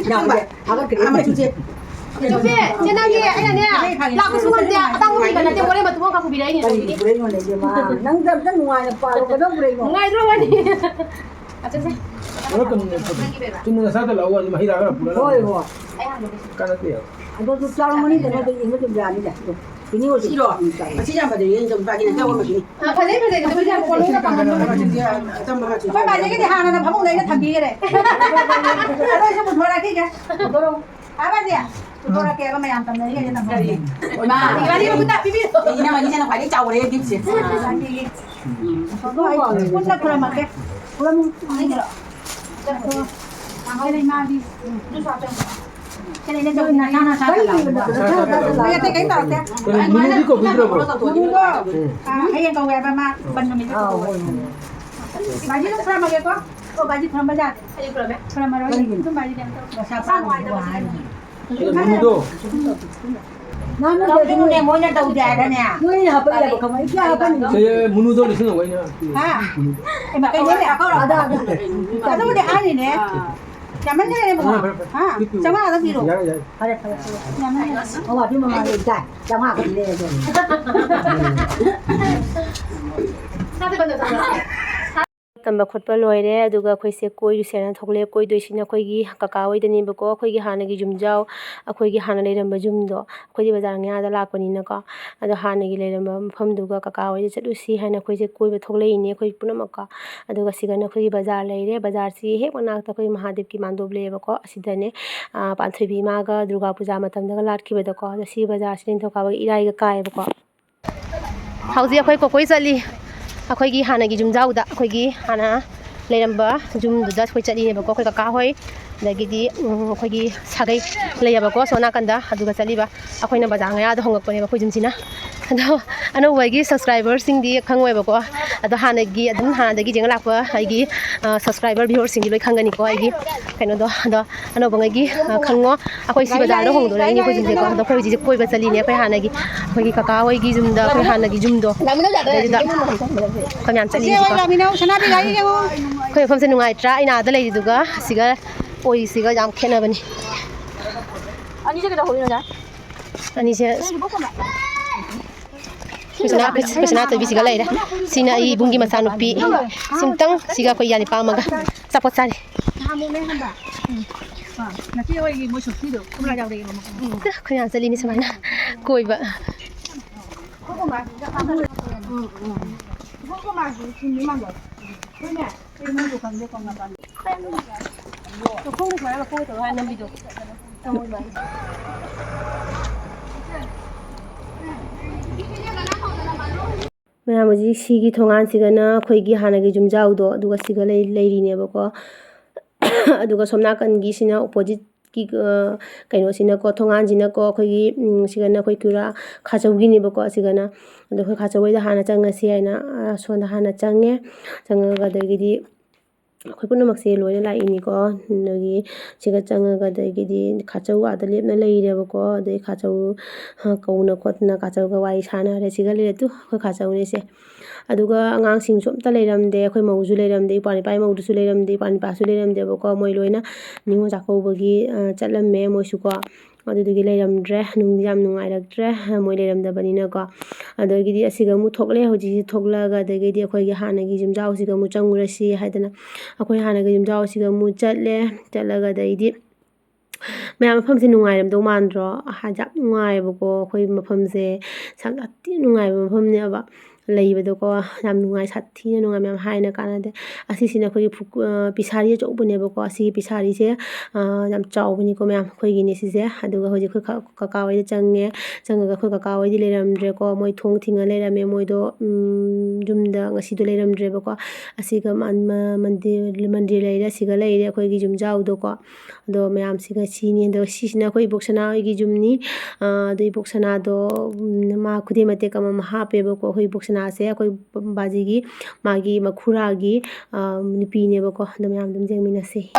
ꯌꯥꯝ ꯐꯖꯩꯌꯦ꯫ ꯊꯥꯒꯠꯈ꯭ꯔꯦ꯫ ꯑꯥ, ꯃꯆꯨꯁꯦ꯫ ꯏꯆꯦ, ꯏꯆꯦ, ꯅꯪꯒꯤ ꯑꯩꯅꯅꯦ, ꯂꯥꯛꯄꯁꯨ ꯉꯝꯗꯦ, ꯑꯇꯥꯡꯕ ꯄꯤꯕ ꯅꯠꯇꯦ, ꯃꯣꯔꯦ ꯃꯇꯨꯡ ꯑꯃꯈꯛ ꯄꯨꯕꯤꯔꯛꯏꯅꯦ, ꯀꯔꯤ ꯇꯧꯕꯤꯔꯦ꯫ ꯄꯨꯔꯛꯏꯅꯣꯅꯦ, ꯏꯕꯦꯝꯃ? ꯅꯪꯗ ꯑꯝꯇ ꯅꯨꯡꯉꯥꯏꯅ ꯄꯥꯜꯂꯣ, ꯀꯩꯗꯧ ꯄꯨꯔꯛꯏꯅꯣ? ꯅꯨꯡꯉꯥꯏꯗ꯭ꯔꯣ, ꯋꯥꯅꯤ? ꯑꯆꯥ, ꯑꯆꯥ꯫ ꯀꯩꯅꯣ ꯇꯧꯅꯤꯡꯉꯦ, ꯆꯨꯝꯅ ꯅꯁꯥꯗ ꯂꯥꯛꯑꯣ, ꯑꯗꯨꯝ ꯍꯩ ꯔꯥ ꯈꯔ ꯄꯨꯔꯒ ꯍꯣꯏ, ꯂꯥꯛꯑꯣ꯫ ꯍꯣꯏ꯫ ꯀꯥꯟꯅꯗꯦ꯫ ꯑꯗꯣ ꯑꯗꯨ ꯆꯥꯎꯔꯝꯒꯅꯤ, ꯀꯩꯅꯣ ꯇꯧ-, ꯌꯦꯡꯕ ꯑꯗꯨꯝ ꯌꯥꯅꯤꯗ꯫ ꯄꯤꯅꯤꯡ ꯑꯣꯏꯔꯁꯨ ꯁꯤꯔꯣ? ꯎꯝ, ꯆꯥꯎꯔꯦ꯫ ꯑꯁꯤ ꯌꯥꯝ ꯐꯖꯩꯌꯦ, ꯑꯩꯅ ꯇꯧꯕ ꯄꯥꯛꯀꯤꯅ ꯇꯧꯕ ꯃꯆꯨꯅꯤ꯫ ꯑ, ꯐꯖꯩ, ꯐꯖꯩ, ꯐꯖꯩ, ꯌꯥꯝ ꯀꯣꯜꯂꯒ ꯄꯥꯝꯃꯝꯕ ꯃꯆꯨꯅꯤ꯫ ꯑꯆꯝꯕ ꯃꯆꯨ꯫ ꯑꯩꯈꯣꯏ ꯕꯥꯖꯤꯒꯤꯗꯤ ꯍꯥꯟꯅꯅ ꯐꯃꯨꯡꯗ ꯑꯩꯅ ꯊꯝꯕꯤꯈ꯭ꯔꯦ꯫ ꯑꯗꯣ ꯑꯩꯁꯨ ꯄꯨꯊꯣꯔꯛꯈꯤꯒꯦ꯫ ꯄꯨꯊꯣꯔꯛꯑꯣ꯫ ꯍꯥ, ꯕꯥꯖꯤ? ꯄꯨꯊꯣꯔꯛꯀꯦꯕ, ꯃꯌꯥꯝ ꯇꯝꯅꯔꯤꯉꯩꯗ ꯇꯝꯅꯔꯤ꯫ ꯀꯔꯤ? ꯃꯥ, ꯏꯕꯥꯅꯤ ꯃꯈꯨꯠꯇ ꯄꯤꯕꯤꯔꯣ꯫ ꯏꯅꯝꯃꯒꯤꯁꯤꯅ ꯈ꯭ꯋꯥꯏꯗꯒꯤ ꯆꯥꯎꯔꯦ, ꯒꯤꯐꯁꯦ꯫ ꯄꯨꯟꯅ ꯈꯨꯔꯨꯝꯃꯛꯀꯦ꯫ ꯈꯨꯔꯨꯝꯃꯨ꯫ ꯅꯍꯥꯟ ꯏꯃꯥꯗꯤ ꯅꯁꯥ ꯅꯁꯥ ꯂꯥꯛꯑꯣ꯫ ꯑꯩ ꯑꯇꯩ ꯀꯩꯝ ꯇꯧꯔꯛꯇꯦ꯫ ꯀꯩꯅꯣ, ꯃꯨꯅꯨꯗꯤ ꯀꯧꯕꯤꯗ꯭ꯔꯕꯣ? ꯃꯨꯅꯨꯗꯣ, ꯎꯝ꯫ ꯑ, ꯍꯌꯦꯡ ꯀꯧꯋꯦ ꯍꯥꯏꯕ, ꯃꯥ ꯕꯟ ꯅꯨꯃꯤꯠꯇ ꯑꯥꯎ, ꯀꯧꯋꯦ꯫ ꯍꯣꯏ, ꯍꯣꯏ꯫ ꯕꯥꯖꯤ ꯑꯗꯨꯝ ꯈꯨꯔꯝꯃꯒꯦꯀꯣ? ꯑꯣ, ꯕꯥꯖꯤ ꯈꯨꯔꯝꯕ ꯌꯥꯗꯦ꯫ ꯑꯩ ꯈꯨꯔꯝꯃꯦ꯫ ꯈꯨꯔꯝꯃꯔꯣꯏ꯫ ꯀꯔꯤꯒꯤꯅꯣ? ꯑꯗꯨꯝ ꯕꯥꯖꯤ ꯀꯩꯅꯣ ꯇꯧ-, ꯃꯁꯥ ꯄꯥꯝꯃꯨ ꯍꯥꯏꯕ ꯍꯥꯏꯅꯤ꯫ ꯑꯗꯣ ꯃꯨꯅꯨꯗꯣ꯫ ꯅꯪꯅ ꯇꯧꯗ꯭ꯔꯤꯉꯩ ꯃꯣꯏꯅ ꯇꯧꯗꯦ ꯍꯥꯏꯔꯅꯦ꯫ ꯅꯣꯏꯅ ꯍꯥꯄꯛꯏꯔꯕ ꯀꯃꯥꯏ-, ꯏꯆꯦ ꯍꯥꯄꯛꯏꯅꯦ꯫ ꯁꯦ, ꯃꯨꯅꯨꯗꯣ ꯂꯤꯁꯤꯡ ꯑꯃ ꯑꯩꯅ ꯄꯤꯔꯦ꯫ ꯍꯥ? ꯃꯨꯅꯨꯗꯣ꯫ ꯑꯦ, ꯃꯥ, ꯀꯩꯅꯣꯅꯦ? ꯑꯗꯥ, ꯑꯗꯥ꯫ ꯑꯗꯨꯕꯨꯗꯤ ꯍꯥꯏꯔꯤꯅꯦ꯫ ꯌꯥꯝꯃꯟꯈ꯭ꯔꯦꯅꯦ, ꯏꯕꯨꯡꯉꯣ꯫ ꯑꯥ, ꯐꯔꯦ, ꯐꯔꯦ꯫ ꯍꯥ? ꯄꯤꯕꯤꯌꯨ꯫ ꯆꯥꯝꯃꯉꯥꯗ ꯄꯤꯔꯣ꯫ ꯌꯥꯔꯦ, ꯌꯥꯔꯦ꯫ ꯐꯔꯦ, ꯐꯔꯦ, ꯐꯔꯦ꯫ ꯌꯥꯝꯃꯟꯈ꯭ꯔꯦ꯫ ꯑꯋꯥ, ꯑꯗꯨ ꯃꯃꯥꯡꯗ ꯏꯆꯥ, ꯆꯥꯝꯃꯉꯥ ꯈꯛ ꯄꯤꯔꯛꯑꯦ ꯑꯗꯣ꯫ ꯇꯝꯕ ꯈꯣꯠꯄ ꯂꯣꯏꯔꯦ, ꯑꯗꯨꯒ ꯑꯩꯈꯣꯏꯁꯦ ꯀꯣꯏꯔꯨꯁꯦꯅ ꯊꯣꯛꯂꯛꯑꯦ꯫ ꯀꯣꯏꯗꯣꯏꯁꯤꯅ ꯑꯩꯈꯣꯏꯒꯤ ꯀꯀꯥ ꯍꯣꯏꯗꯅꯦꯕꯀꯣ, ꯑꯩꯈꯣꯏꯒꯤ ꯍꯥꯟꯅꯒꯤ ꯌꯨꯝꯖꯥꯎ, ꯑꯩꯈꯣꯏꯒꯤ ꯍꯥꯟꯅ ꯂꯩꯔꯝꯕ ꯌꯨꯝꯗꯣ, ꯑꯩꯈꯣꯏꯗꯤ ꯕꯖꯥꯔ ꯃꯌꯥꯗ ꯂꯥꯛꯄꯅꯤꯅꯀꯣ꯫ ꯑꯗꯣ ꯍꯥꯟꯅꯒꯤ ꯂꯩꯔꯝꯕ ꯃꯐꯝꯗꯨꯒ ꯀꯀꯥ ꯍꯣꯏꯗ ꯆꯠꯂꯨꯁꯤ ꯍꯥꯏꯅ ꯑꯩꯈꯣꯏꯁꯦ ꯀꯣꯏꯕ ꯊꯣꯛꯂꯛꯏꯅꯦ, ꯑꯩꯈꯣꯏ ꯄꯨꯝꯅꯃꯛꯀꯣ꯫ ꯑꯗꯨꯒ ꯁꯤꯗꯅ ꯑꯩꯈꯣꯏꯒꯤ ꯕꯖꯥꯔ ꯂꯩꯔꯦ, ꯕꯖꯥꯔꯁꯤ ꯍꯦꯛ ꯃꯅꯥꯛꯇ ꯑꯩꯈꯣꯏ ꯃꯍꯥꯗꯦꯕꯀꯤ ꯃꯥꯟꯗꯣꯞ ꯂꯩꯌꯦꯕꯀꯣ, ꯑꯁꯤꯗꯅꯦ, ꯑꯥ, ꯄꯥꯟꯊꯣꯏꯕꯤ ꯏꯃꯥꯒ ꯗꯨꯔꯒꯥ ꯄꯨꯖꯥ ꯃꯇꯝꯗꯒ ꯂꯥꯠꯈꯤꯕꯗꯀꯣ꯫ ꯑꯗꯣ ꯁꯤ ꯕꯖꯥꯔꯁꯤ ꯅꯤꯡꯊꯧꯀꯥꯕꯒꯤ ꯏꯔꯥꯏꯒ ꯀꯥꯏꯌꯦꯕꯀꯣ꯫ ꯍꯧꯖꯤꯛ ꯑꯩꯈꯣꯏ ꯀꯣꯀꯣꯏ ꯆꯠꯂꯤ꯫ ꯑꯩꯈꯣꯏꯒꯤ ꯍꯥꯟꯅꯒꯤ ꯌꯨꯝꯖꯥꯎꯗ, ꯑꯩꯈꯣꯏꯒꯤ ꯍꯥꯟꯅ ꯂꯩꯔꯝꯕ ꯌꯨꯝꯗꯨꯗ ꯑꯩꯈꯣꯏ ꯆꯠꯂꯤꯅꯦꯕꯀꯣ꯫ ꯑꯩꯈꯣꯏ ꯀꯀꯥ ꯍꯣꯏ, ꯑꯗꯒꯤꯗꯤ, ꯎꯝ, ꯑꯩꯈꯣꯏꯒꯤ ꯁꯥꯒꯩ ꯂꯩꯌꯦꯕꯀꯣ, ꯁꯣꯝ ꯅꯥꯀꯟꯗ꯫ ꯑꯗꯨꯒ ꯆꯠꯂꯤꯕ ꯑꯩꯈꯣꯏꯅ ꯕꯖꯥꯔ ꯃꯌꯥꯗ ꯍꯣꯡꯉꯛꯄꯅꯦꯕ ꯑꯩꯈꯣꯏ ꯌꯨꯝꯁꯤꯅ꯫ ꯑꯗꯣ ꯑꯅꯧꯕ ꯑꯩꯒꯤ subscriberꯁꯤꯡꯗꯤ ꯈꯪꯉꯣꯏꯕꯀꯣ꯫ ꯑꯗꯣ ꯍꯥꯟꯅꯒꯤ, ꯑꯗꯨꯝ ꯍꯥꯟꯅꯗꯒꯤ ꯌꯦꯡꯉ ꯂꯥꯛꯄ ꯑꯩꯒꯤ, ꯑ, subscriber viewerꯁꯤꯡꯗꯤ ꯂꯣꯏ ꯈꯪꯒꯅꯤꯀꯣ ꯑꯩꯒꯤ ꯀꯩꯅꯣꯗꯣ꯫ ꯑꯗꯣ ꯑꯅꯧꯕꯉꯩꯒꯤ, ꯑ, ꯈꯪꯉꯣ꯫ ꯑꯩꯈꯣꯏ ꯁꯤ ꯕꯖꯥꯔꯗ ꯍꯣꯡꯗꯣꯔꯛꯏꯅꯦ ꯑꯩꯈꯣꯏ ꯌꯨꯝꯁꯦꯀꯣ꯫ ꯑꯗꯣ ꯑꯩꯈꯣꯏ ꯍꯧꯖꯤꯛ ꯀꯣꯏꯕ ꯆꯠꯂꯤꯅꯦ ꯑꯩꯈꯣꯏ ꯍꯥꯟꯅꯒꯤ꯫ ꯑꯩꯈꯣꯏꯒꯤ ꯀꯀꯥ ꯍꯣꯏꯒꯤ ꯌꯨꯝꯗ, ꯑꯩꯈꯣꯏ ꯍꯥꯟꯅꯒꯤ ꯌꯨꯝꯗꯣ, ꯑꯗꯩꯗꯨꯗ ꯑꯩꯈꯣꯏ ꯃꯌꯥꯝ ꯆꯠꯂꯤꯅꯤꯀꯣ꯫ ꯑꯩꯈꯣꯏ ꯐꯝꯁꯦ ꯅꯨꯡꯉꯥꯏꯇ꯭ꯔꯥ? ꯑꯩꯅ ꯑꯥꯗ ꯂꯩꯔꯤꯗꯨꯒ ꯁꯤꯒ ꯑꯣꯏꯁꯤꯒ ꯌꯥꯝ ꯈꯦꯠꯅꯕꯅꯤ꯫ ꯑꯅꯤꯁꯦ ꯀꯩꯗꯧꯍꯧꯔꯤꯅꯣ, ꯖꯥ? ꯑꯅꯤꯁꯦ ꯑꯩꯈꯣꯏ ꯁꯅꯥ-, ꯑꯩꯈꯣꯏ ꯁꯅꯥꯇꯣꯏꯕꯤꯁꯤꯒ ꯂꯩꯔꯦ꯫ ꯁꯤꯅ ꯑꯩ ꯏꯕꯨꯡꯒꯤ ꯃꯆꯥꯅꯨꯄꯤ꯫ ꯁꯤꯝꯇꯪ ꯁꯤꯒ ꯑꯩꯈꯣꯏ ꯌꯥꯅꯤꯄꯥ ꯑꯃꯒ ꯑꯆꯥꯄꯣꯠ ꯆꯥꯔꯤ꯫ ꯅꯍꯥꯟꯃꯨꯛꯅꯦ ꯈꯪꯕ꯭ꯔꯥ? ꯎꯝ꯫ ꯑ, ꯅꯆꯦ ꯍꯣꯏꯒꯤ ꯃꯣꯏ ꯁꯣꯁꯇꯤꯗꯣ ꯀꯣꯝꯂꯥ ꯌꯥꯎꯔꯛꯑꯦꯕ ꯃꯈꯣꯡ꯫ ꯑꯩꯈꯣꯏ ꯃꯌꯥꯝ ꯆꯠꯂꯤꯅꯤ ꯁꯨꯃꯥꯏꯅ ꯀꯣꯏꯕ꯫ ꯑꯩꯈꯣꯏ ꯀꯣꯝꯂꯥꯁꯤꯗ ꯄꯥꯟꯗ-, ꯎꯝ, ꯎꯝ꯫ ꯑꯩꯈꯣꯏ ꯀꯣꯝꯂꯥꯁꯤꯗꯤ ꯊꯨꯝꯗꯤ ꯃꯥꯟꯗꯕ꯫ ꯑꯩꯈꯣꯏꯅꯦ, ꯀꯩꯅꯣꯗꯣ ꯈꯪꯗꯦ, ꯀꯣꯝꯂꯥ ꯄꯥꯟꯕꯤ꯫ ꯃꯈꯣꯡꯗ ꯁꯨꯃꯥꯏꯅ ꯃꯈꯣꯡꯗ ꯇꯧꯔꯒ ꯅꯝꯕꯤꯗꯣ꯫ ꯇꯧꯋꯦꯕ꯫ ꯃꯌꯥꯝ, ꯍꯧꯖꯤꯛ ꯁꯤꯒꯤ ꯊꯣꯡꯒꯥꯟꯁꯤꯒꯅ ꯑꯩꯈꯣꯏꯒꯤ ꯍꯥꯟꯅꯒꯤ ꯌꯨꯝꯖꯥꯎꯗꯣ, ꯑꯗꯨꯒ ꯁꯤꯒ ꯂꯩ-, ꯂꯩꯔꯤꯅꯦꯕꯀꯣ꯫ ꯑꯗꯨꯒ ꯁꯣꯝ ꯅꯥꯀꯟꯒꯤꯁꯤꯅ oppositeꯀꯤ, ꯑ, ꯀꯩꯅꯣꯁꯤꯅꯀꯣ, ꯊꯣꯡꯒꯥꯟꯁꯤꯅꯀꯣ, ꯑꯩꯈꯣꯏꯒꯤ, ꯎꯝ, ꯁꯤꯒꯅ ꯑꯩꯈꯣꯏ ꯀꯨꯔꯥ ꯈꯥꯆꯧꯒꯤꯅꯦꯕꯀꯣ꯫ ꯑꯁꯤꯒꯅ, ꯑꯗꯣ ꯑꯩꯈꯣꯏ ꯈꯥꯆꯧ ꯍꯣꯏꯗ ꯍꯥꯟꯅ ꯆꯪꯉꯁꯤ ꯍꯥꯏꯅ, ꯑ, ꯁꯣꯝꯗ ꯍꯥꯟꯅ ꯆꯪꯉꯦ꯫ ꯆꯪꯉꯒ ꯑꯗꯒꯤꯗꯤ ꯑꯩꯈꯣꯏ ꯄꯨꯝꯅꯃꯛꯁꯦ ꯂꯣꯏꯅ ꯂꯥꯛꯏꯅꯤꯀꯣ꯫ ꯑꯗꯒꯤ ꯁꯤꯒ ꯆꯪꯉꯒ ꯑꯗꯒꯤꯗꯤ ꯈꯥꯆꯧ ꯑꯥꯗ ꯂꯦꯞꯅ ꯂꯩꯔꯦꯕꯀꯣ꯫ ꯑꯗꯩ ꯈꯥꯆꯧ, ꯑ, ꯀꯧꯅ ꯈꯣꯠꯇꯅ ꯈꯥꯆꯧꯒ ꯋꯥꯔꯤ ꯁꯥꯟꯅꯔꯦ꯫ ꯁꯤꯒ ꯂꯩꯔꯦ ꯇꯨ, ꯑꯩꯈꯣꯏ ꯈꯥꯆꯧꯅꯦꯁꯦ꯫ ꯑꯗꯨꯒ ꯑꯉꯥꯡꯁꯤꯡꯁꯨ ꯑꯝꯇ ꯂꯩꯔꯝꯗꯦ, ꯑꯩꯈꯣꯏ ꯃꯧꯁꯨ ꯂꯩꯔꯝꯗꯦ, ꯏꯄ꯭ꯋꯥ ꯅꯤꯄꯥ ꯃꯧꯗꯨꯁꯨ ꯂꯩꯔꯝꯗꯦ, ꯏꯄ꯭ꯋꯥ ꯅꯤꯄꯥꯁꯨ ꯂꯩꯔꯝꯗꯦꯕꯀꯣ꯫ ꯃꯣꯏ ꯂꯣꯏꯅ ꯅꯤꯉꯣꯜ ꯆꯥꯛꯀꯧꯕꯒꯤ, ꯑ, ꯆꯠꯂꯝꯃꯦ ꯃꯣꯏꯁꯨꯀꯣ꯫ ꯑꯗꯨꯗꯨꯒꯤ ꯂꯩꯔꯝꯗ꯭ꯔꯦ, ꯅꯨꯡꯗꯤ ꯌꯥꯝ ꯅꯨꯡꯉꯥꯏꯔꯛꯇ꯭ꯔꯦ ꯃꯣꯏ ꯂꯩꯔꯝꯗꯕꯅꯤꯅꯀꯣ꯫ ꯑꯗꯒꯤꯗꯤ ꯑꯁꯤꯒ ꯑꯃꯨꯛ ꯊꯣꯛꯂꯛꯑꯦ꯫ ꯍꯧꯖꯤꯛꯁꯤ ꯊꯣꯛꯂꯛꯑꯒ ꯑꯗꯒꯤꯗꯤ ꯑꯩꯈꯣꯏꯒꯤ ꯍꯥꯟꯅꯒꯤ ꯌꯨꯝꯖꯥꯎꯁꯤꯒ ꯑꯃꯨꯛ ꯆꯪꯉꯨꯔꯁꯤ ꯍꯥꯏꯗꯅ ꯑꯩꯈꯣꯏ ꯍꯥꯟꯅꯒꯤ ꯌꯨꯝꯖꯥꯎꯁꯤꯒ ꯑꯃꯨꯛ ꯆꯠꯂꯦ꯫ ꯆꯠꯂꯒ ꯑꯗꯩꯗꯤ ꯃꯌꯥꯝ, ꯃꯐꯝꯁꯦ ꯅꯨꯡꯉꯥꯏꯔꯝꯗꯧ ꯃꯥꯟꯗ꯭ꯔꯣ? ꯍꯥꯏꯗꯤ ꯌꯥꯝ ꯅꯨꯡꯉꯥꯏꯌꯦꯕꯀꯣ ꯑꯩꯈꯣꯏ ꯃꯐꯝꯁꯦ꯫ ꯌꯥꯝ ꯊꯤꯅ ꯅꯨꯡꯉꯥꯏꯕ ꯃꯐꯝꯅꯦꯕ ꯂꯩꯕꯗꯣꯀꯣ꯫ ꯌꯥꯝ ꯅꯨꯡꯉꯥꯏ, ꯁꯥꯊꯤꯅ ꯅꯨꯡꯉꯥꯏ ꯃꯌꯥꯝ, ꯍꯥꯏꯅ ꯀꯥꯟꯅꯗꯦ꯫ ꯑꯁꯤꯁꯤꯅ ꯑꯩꯈꯣꯏꯒꯤ ꯐꯨ-, ꯑ, ꯐꯤꯁꯥꯔꯤ ꯑꯆꯧꯕꯅꯦꯕꯀꯣ꯫ ꯑꯁꯤꯒꯤ ꯐꯤꯁꯥꯔꯤꯁꯦ, ꯑ, ꯌꯥꯝ ꯆꯥꯎꯕꯅꯤꯀꯣ ꯃꯌꯥꯝ, ꯑꯩꯈꯣꯏꯒꯤꯅꯦ ꯁꯤꯁꯦ꯫ ꯑꯗꯨꯒ ꯍꯧꯖꯤꯛ ꯑꯩꯈꯣꯏ ꯀ-, ꯀꯀꯥ ꯍꯣꯏꯗ ꯆꯪꯉꯦ꯫ ꯆꯪꯉꯒ ꯑꯩꯈꯣꯏ ꯀꯀꯥ ꯍꯣꯏꯗꯤ ꯂꯩꯔꯝꯗ꯭ꯔꯦꯀꯣ꯫ ꯃꯣꯏ ꯊꯣꯡ ꯊꯤꯡꯉ ꯂꯩꯔꯝꯃꯦ꯫ ꯃꯣꯏꯗꯣ, ꯎꯝ, ꯌꯨꯝꯗ ꯉꯁꯤꯗꯣ ꯂꯩꯔꯝꯗ꯭ꯔꯦꯕꯀꯣ꯫ ꯑꯁꯤꯒ ꯃꯟ-, ꯃ-, ꯃꯟꯗꯤꯔ, ꯃꯟꯗꯤꯔ ꯂꯩꯔꯦ, ꯑꯁꯤꯒ ꯂꯩꯔꯦ ꯑꯩꯈꯣꯏꯒꯤ ꯌꯨꯝꯖꯥꯎꯗꯣꯀꯣ꯫ ꯑꯗꯣ ꯃꯌꯥꯝꯁꯤꯒ ꯁꯤꯅꯤ꯫ ꯑꯗꯣ ꯁꯤꯁꯤꯅ ꯑꯩꯈꯣꯏ ꯏꯕꯣꯛ ꯁꯅꯥ ꯍꯣꯏꯒꯤ ꯌꯨꯝꯅꯤ꯫ ꯑ, ꯑꯗꯣ ꯏꯕꯣꯛ ꯁꯅꯥꯗꯣ, ꯎꯝ, ꯃꯥ ꯈꯨꯗꯩ ꯃꯇꯦꯛ ꯑꯃꯃꯝ ꯍꯥꯞꯄꯦꯕꯀꯣ꯫ ꯑꯩꯈꯣꯏ ꯏꯕꯣꯛ ꯁꯅꯥꯁꯦ ꯑꯩꯈꯣꯏ ꯕꯥꯖꯤꯒꯤ, ꯃꯥꯒꯤ ꯃꯈꯨꯔꯥꯒꯤ, ꯑ, ꯅꯨꯄꯤꯅꯦꯕꯀꯣ꯫ ꯑꯗꯣ ꯃꯌꯥꯝ ꯑꯗꯨꯝ ꯌꯦꯡꯃꯤꯟꯅꯁꯤ꯫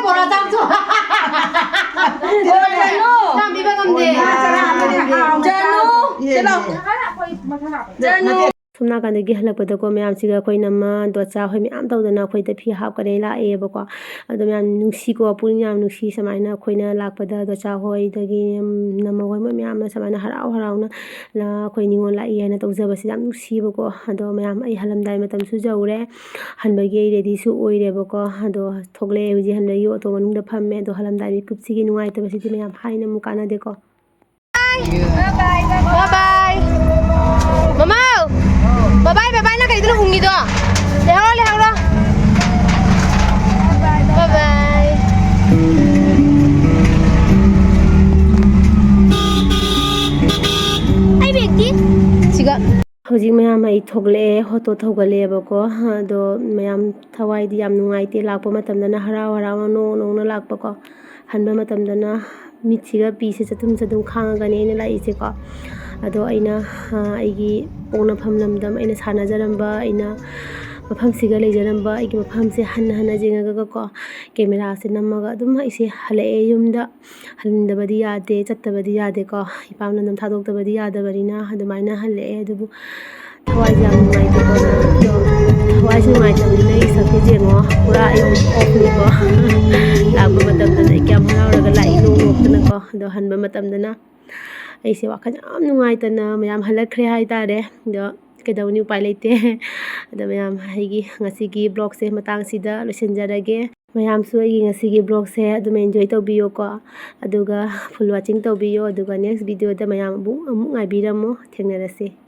ꯕꯣꯔꯥ ꯆꯥꯕꯁꯨ꯫ ꯆꯥꯕꯤꯕ ꯉꯝꯗꯦ꯫ ꯆꯅꯨ, ꯁꯣꯝ ꯅꯥꯀꯟꯗꯒꯤ ꯍꯜꯂꯛꯄꯗꯀꯣ, ꯃꯌꯥꯝꯁꯤꯒ ꯑꯩꯈꯣꯏ ꯅꯝꯃ ꯗꯣꯆꯥ ꯍꯣꯏ ꯃꯌꯥꯝ ꯇꯧꯗꯅ ꯑꯩꯈꯣꯏꯗ ꯐꯤ ꯍꯥꯞꯀꯅꯤ ꯂꯥꯛꯑꯦꯕꯀꯣ꯫ ꯑꯗꯣ ꯃꯌꯥꯝ ꯅꯨꯡꯁꯤꯀꯣ, ꯄꯨꯛꯅꯤꯡ ꯌꯥꯝ ꯅꯨꯡꯁꯤ꯫ ꯁꯨꯃꯥꯏꯅ ꯑꯩꯈꯣꯏꯅ ꯂꯥꯛꯄꯗ ꯗꯣꯆꯥ ꯍꯣꯏꯗꯒꯤ, ꯎꯝ, ꯅꯝꯃ ꯍꯣꯏ ꯃꯣꯏ ꯃꯌꯥꯝꯅ ꯁꯨꯃꯥꯏꯅ ꯍꯔꯥꯎ ꯍꯔꯥꯎꯅ, ꯑ, ꯑꯩꯈꯣꯏ ꯅꯤꯉꯣꯜ ꯂꯥꯛꯏ ꯍꯥꯏꯅ ꯇꯧꯖꯕꯁꯦ ꯌꯥꯝ ꯅꯨꯡꯁꯤꯕꯀꯣ꯫ ꯑꯗꯣ ꯃꯌꯥꯝ, ꯑꯩ ꯍꯜꯂꯝꯗꯥꯏ ꯃꯇꯝꯁꯨ ꯌꯧꯔꯦ, ꯍꯟꯕꯒꯤ ꯑꯩ ꯔꯦꯗꯤꯁꯨ ꯑꯣꯏꯔꯦꯕꯀꯣ꯫ ꯑꯗꯣ ꯊꯣꯛꯂꯛꯑꯦ ꯍꯧꯖꯤꯛ, ꯍꯟꯕꯒꯤ ꯑꯣꯇꯣ ꯃꯅꯨꯡꯗ ꯐꯝꯃꯦ꯫ ꯑꯗꯣ ꯍꯜꯂꯝꯗꯥꯏ ꯃꯤꯀꯨꯞꯁꯤꯒꯤ ꯅꯨꯡꯉꯥꯏꯇꯕꯁꯤꯗꯤ ꯃꯌꯥꯝ ꯍꯥꯏꯅ ꯑꯃꯨꯛ ꯀꯥꯟꯅꯗꯦꯀꯣ꯫ ꯕꯥꯏ ꯕꯥꯏ꯫ ꯃꯃꯥꯎ! ꯕꯥꯏ ꯕꯥꯏ, ꯕꯥꯏ ꯕꯥꯏ, ꯅꯪ ꯀꯔꯤꯗꯅꯣ ꯎꯪꯉꯤꯗꯣ? ꯂꯩꯍꯧꯔꯣ, ꯂꯩꯍꯧꯔꯣ꯫ ꯕꯥꯏ ꯕꯥꯏ꯫ ꯑꯩ ꯕꯦꯒꯇꯤ? ꯁꯤꯒ꯫ ꯍꯧꯖꯤꯛ ꯃꯌꯥꯝ ꯑꯩ ꯊꯣꯛꯂꯛꯑꯦ, ꯑꯣꯇꯣ ꯊꯧꯒꯠꯂꯛꯑꯦꯕꯀꯣ꯫ ꯑꯗꯣ ꯃꯌꯥꯝ ꯊꯋꯥꯏꯗꯤ ꯌꯥꯝ ꯅꯨꯡꯉꯥꯏꯇꯦ, ꯂꯥꯛꯄ ꯃꯇꯝꯗꯅ ꯍꯔꯥꯎ ꯍꯔꯥꯎꯅ ꯅꯣꯡ ꯅꯣꯡꯅ ꯂꯥꯛꯄꯀꯣ꯫ ꯍꯟꯕ ꯃꯇꯝꯗꯅ ꯃꯤꯠꯁꯤꯒ ꯄꯤꯁꯦ ꯆꯗꯨꯝ ꯆꯗꯨꯝ ꯈꯥꯡꯉꯒꯅꯤ ꯑꯩꯅ ꯂꯥꯛꯏꯁꯦꯀꯣ꯫ ꯑꯗꯣ ꯑꯩꯅ, ꯑ, ꯑꯩꯒꯤ ꯄꯣꯛꯅꯐꯝ ꯂꯝꯗꯝ, ꯑꯩꯅ ꯁꯥꯟꯅꯖꯔꯝꯕ, ꯑꯩꯅ ꯃꯐꯝꯁꯤꯒ ꯂꯩꯖꯔꯝꯕ, ꯑꯩꯒꯤ ꯃꯐꯝꯁꯦ ꯍꯟꯅ ꯍꯟꯅ ꯌꯦꯡꯉꯒꯀꯣ, ꯀꯦꯃꯦꯔꯥꯁꯦ ꯅꯝꯃꯒ ꯑꯗꯨꯝ ꯑꯩꯁꯦ ꯍꯜꯂꯛꯑꯦ ꯌꯨꯝꯗ꯫ ꯍꯟꯗꯕꯗꯤ ꯌꯥꯗꯦ, ꯆꯠꯇꯕꯗꯤ ꯌꯥꯗꯦꯀꯣ, ꯏꯄꯥꯝ ꯂꯝꯗꯝ ꯊꯥꯗꯣꯛꯇꯕꯗꯤ ꯌꯥꯗꯕꯅꯤꯅ ꯑꯗꯨꯃꯥꯏꯅ ꯍꯜꯂꯛꯑꯦ꯫ ꯑꯗꯨꯕꯨ ꯊꯋꯥꯏꯁꯦ ꯌꯥꯝ ꯅꯨꯡꯉꯥꯏꯇꯦꯀꯣ꯫ ꯑꯗꯣ ꯊꯋꯥꯏꯁꯦ ꯅꯨꯡꯉꯥꯏꯇꯕꯅꯤꯅ ꯑꯩ ꯁꯛꯁꯦ ꯌꯦꯡꯉꯣ, ꯄꯨꯔꯥ ꯑꯩ ꯑꯣꯐꯅꯤꯀꯣ꯫ ꯂꯥꯛꯄ ꯃꯇꯝꯗꯅ ꯑꯩ ꯀꯌꯥꯝ ꯍꯔꯥꯎꯔꯒ ꯂꯥꯛꯏꯅꯣ ꯅꯣꯛꯇꯅꯀꯣ꯫ ꯑꯗꯣ ꯍꯟꯕ ꯃꯇꯝꯗꯅ ꯑꯩꯁꯦ ꯋꯥꯈꯜ ꯌꯥꯝ ꯅꯨꯡꯉꯥꯏꯇꯅ ꯃꯌꯥꯝ ꯍꯜꯂꯛꯈ꯭ꯔꯦ ꯍꯥꯏꯇꯥꯔꯦ꯫ ꯑꯗꯣ ꯀꯩꯗꯧꯅꯤ, ꯎꯄꯥꯏ ꯂꯩꯇꯦ꯫ ꯑꯗꯣ ꯃꯌꯥꯝ, ꯑꯩꯒꯤ ꯉꯁꯤꯒꯤ vlogꯁꯦ ꯃꯇꯥꯡꯁꯤꯗ ꯂꯣꯏꯁꯤꯟꯖꯔꯒꯦ꯫ ꯃꯌꯥꯝꯁꯨ ꯑꯩꯒꯤ ꯉꯁꯤꯒꯤ vlogꯁꯦ ꯑꯗꯨꯝ enjoy ꯇꯧꯕꯤꯌꯨꯀꯣ꯫ ꯑꯗꯨꯒ full watching ꯇꯧꯕꯤꯌꯣ꯫ ꯑꯗꯨꯒ next videoꯗ ꯃꯌꯥꯝ ꯑꯃꯨꯛ, ꯑꯃꯨꯛ ꯉꯥꯏꯕꯤꯔꯝꯃꯣ꯫ ꯊꯦꯡꯅꯔꯁꯤ꯫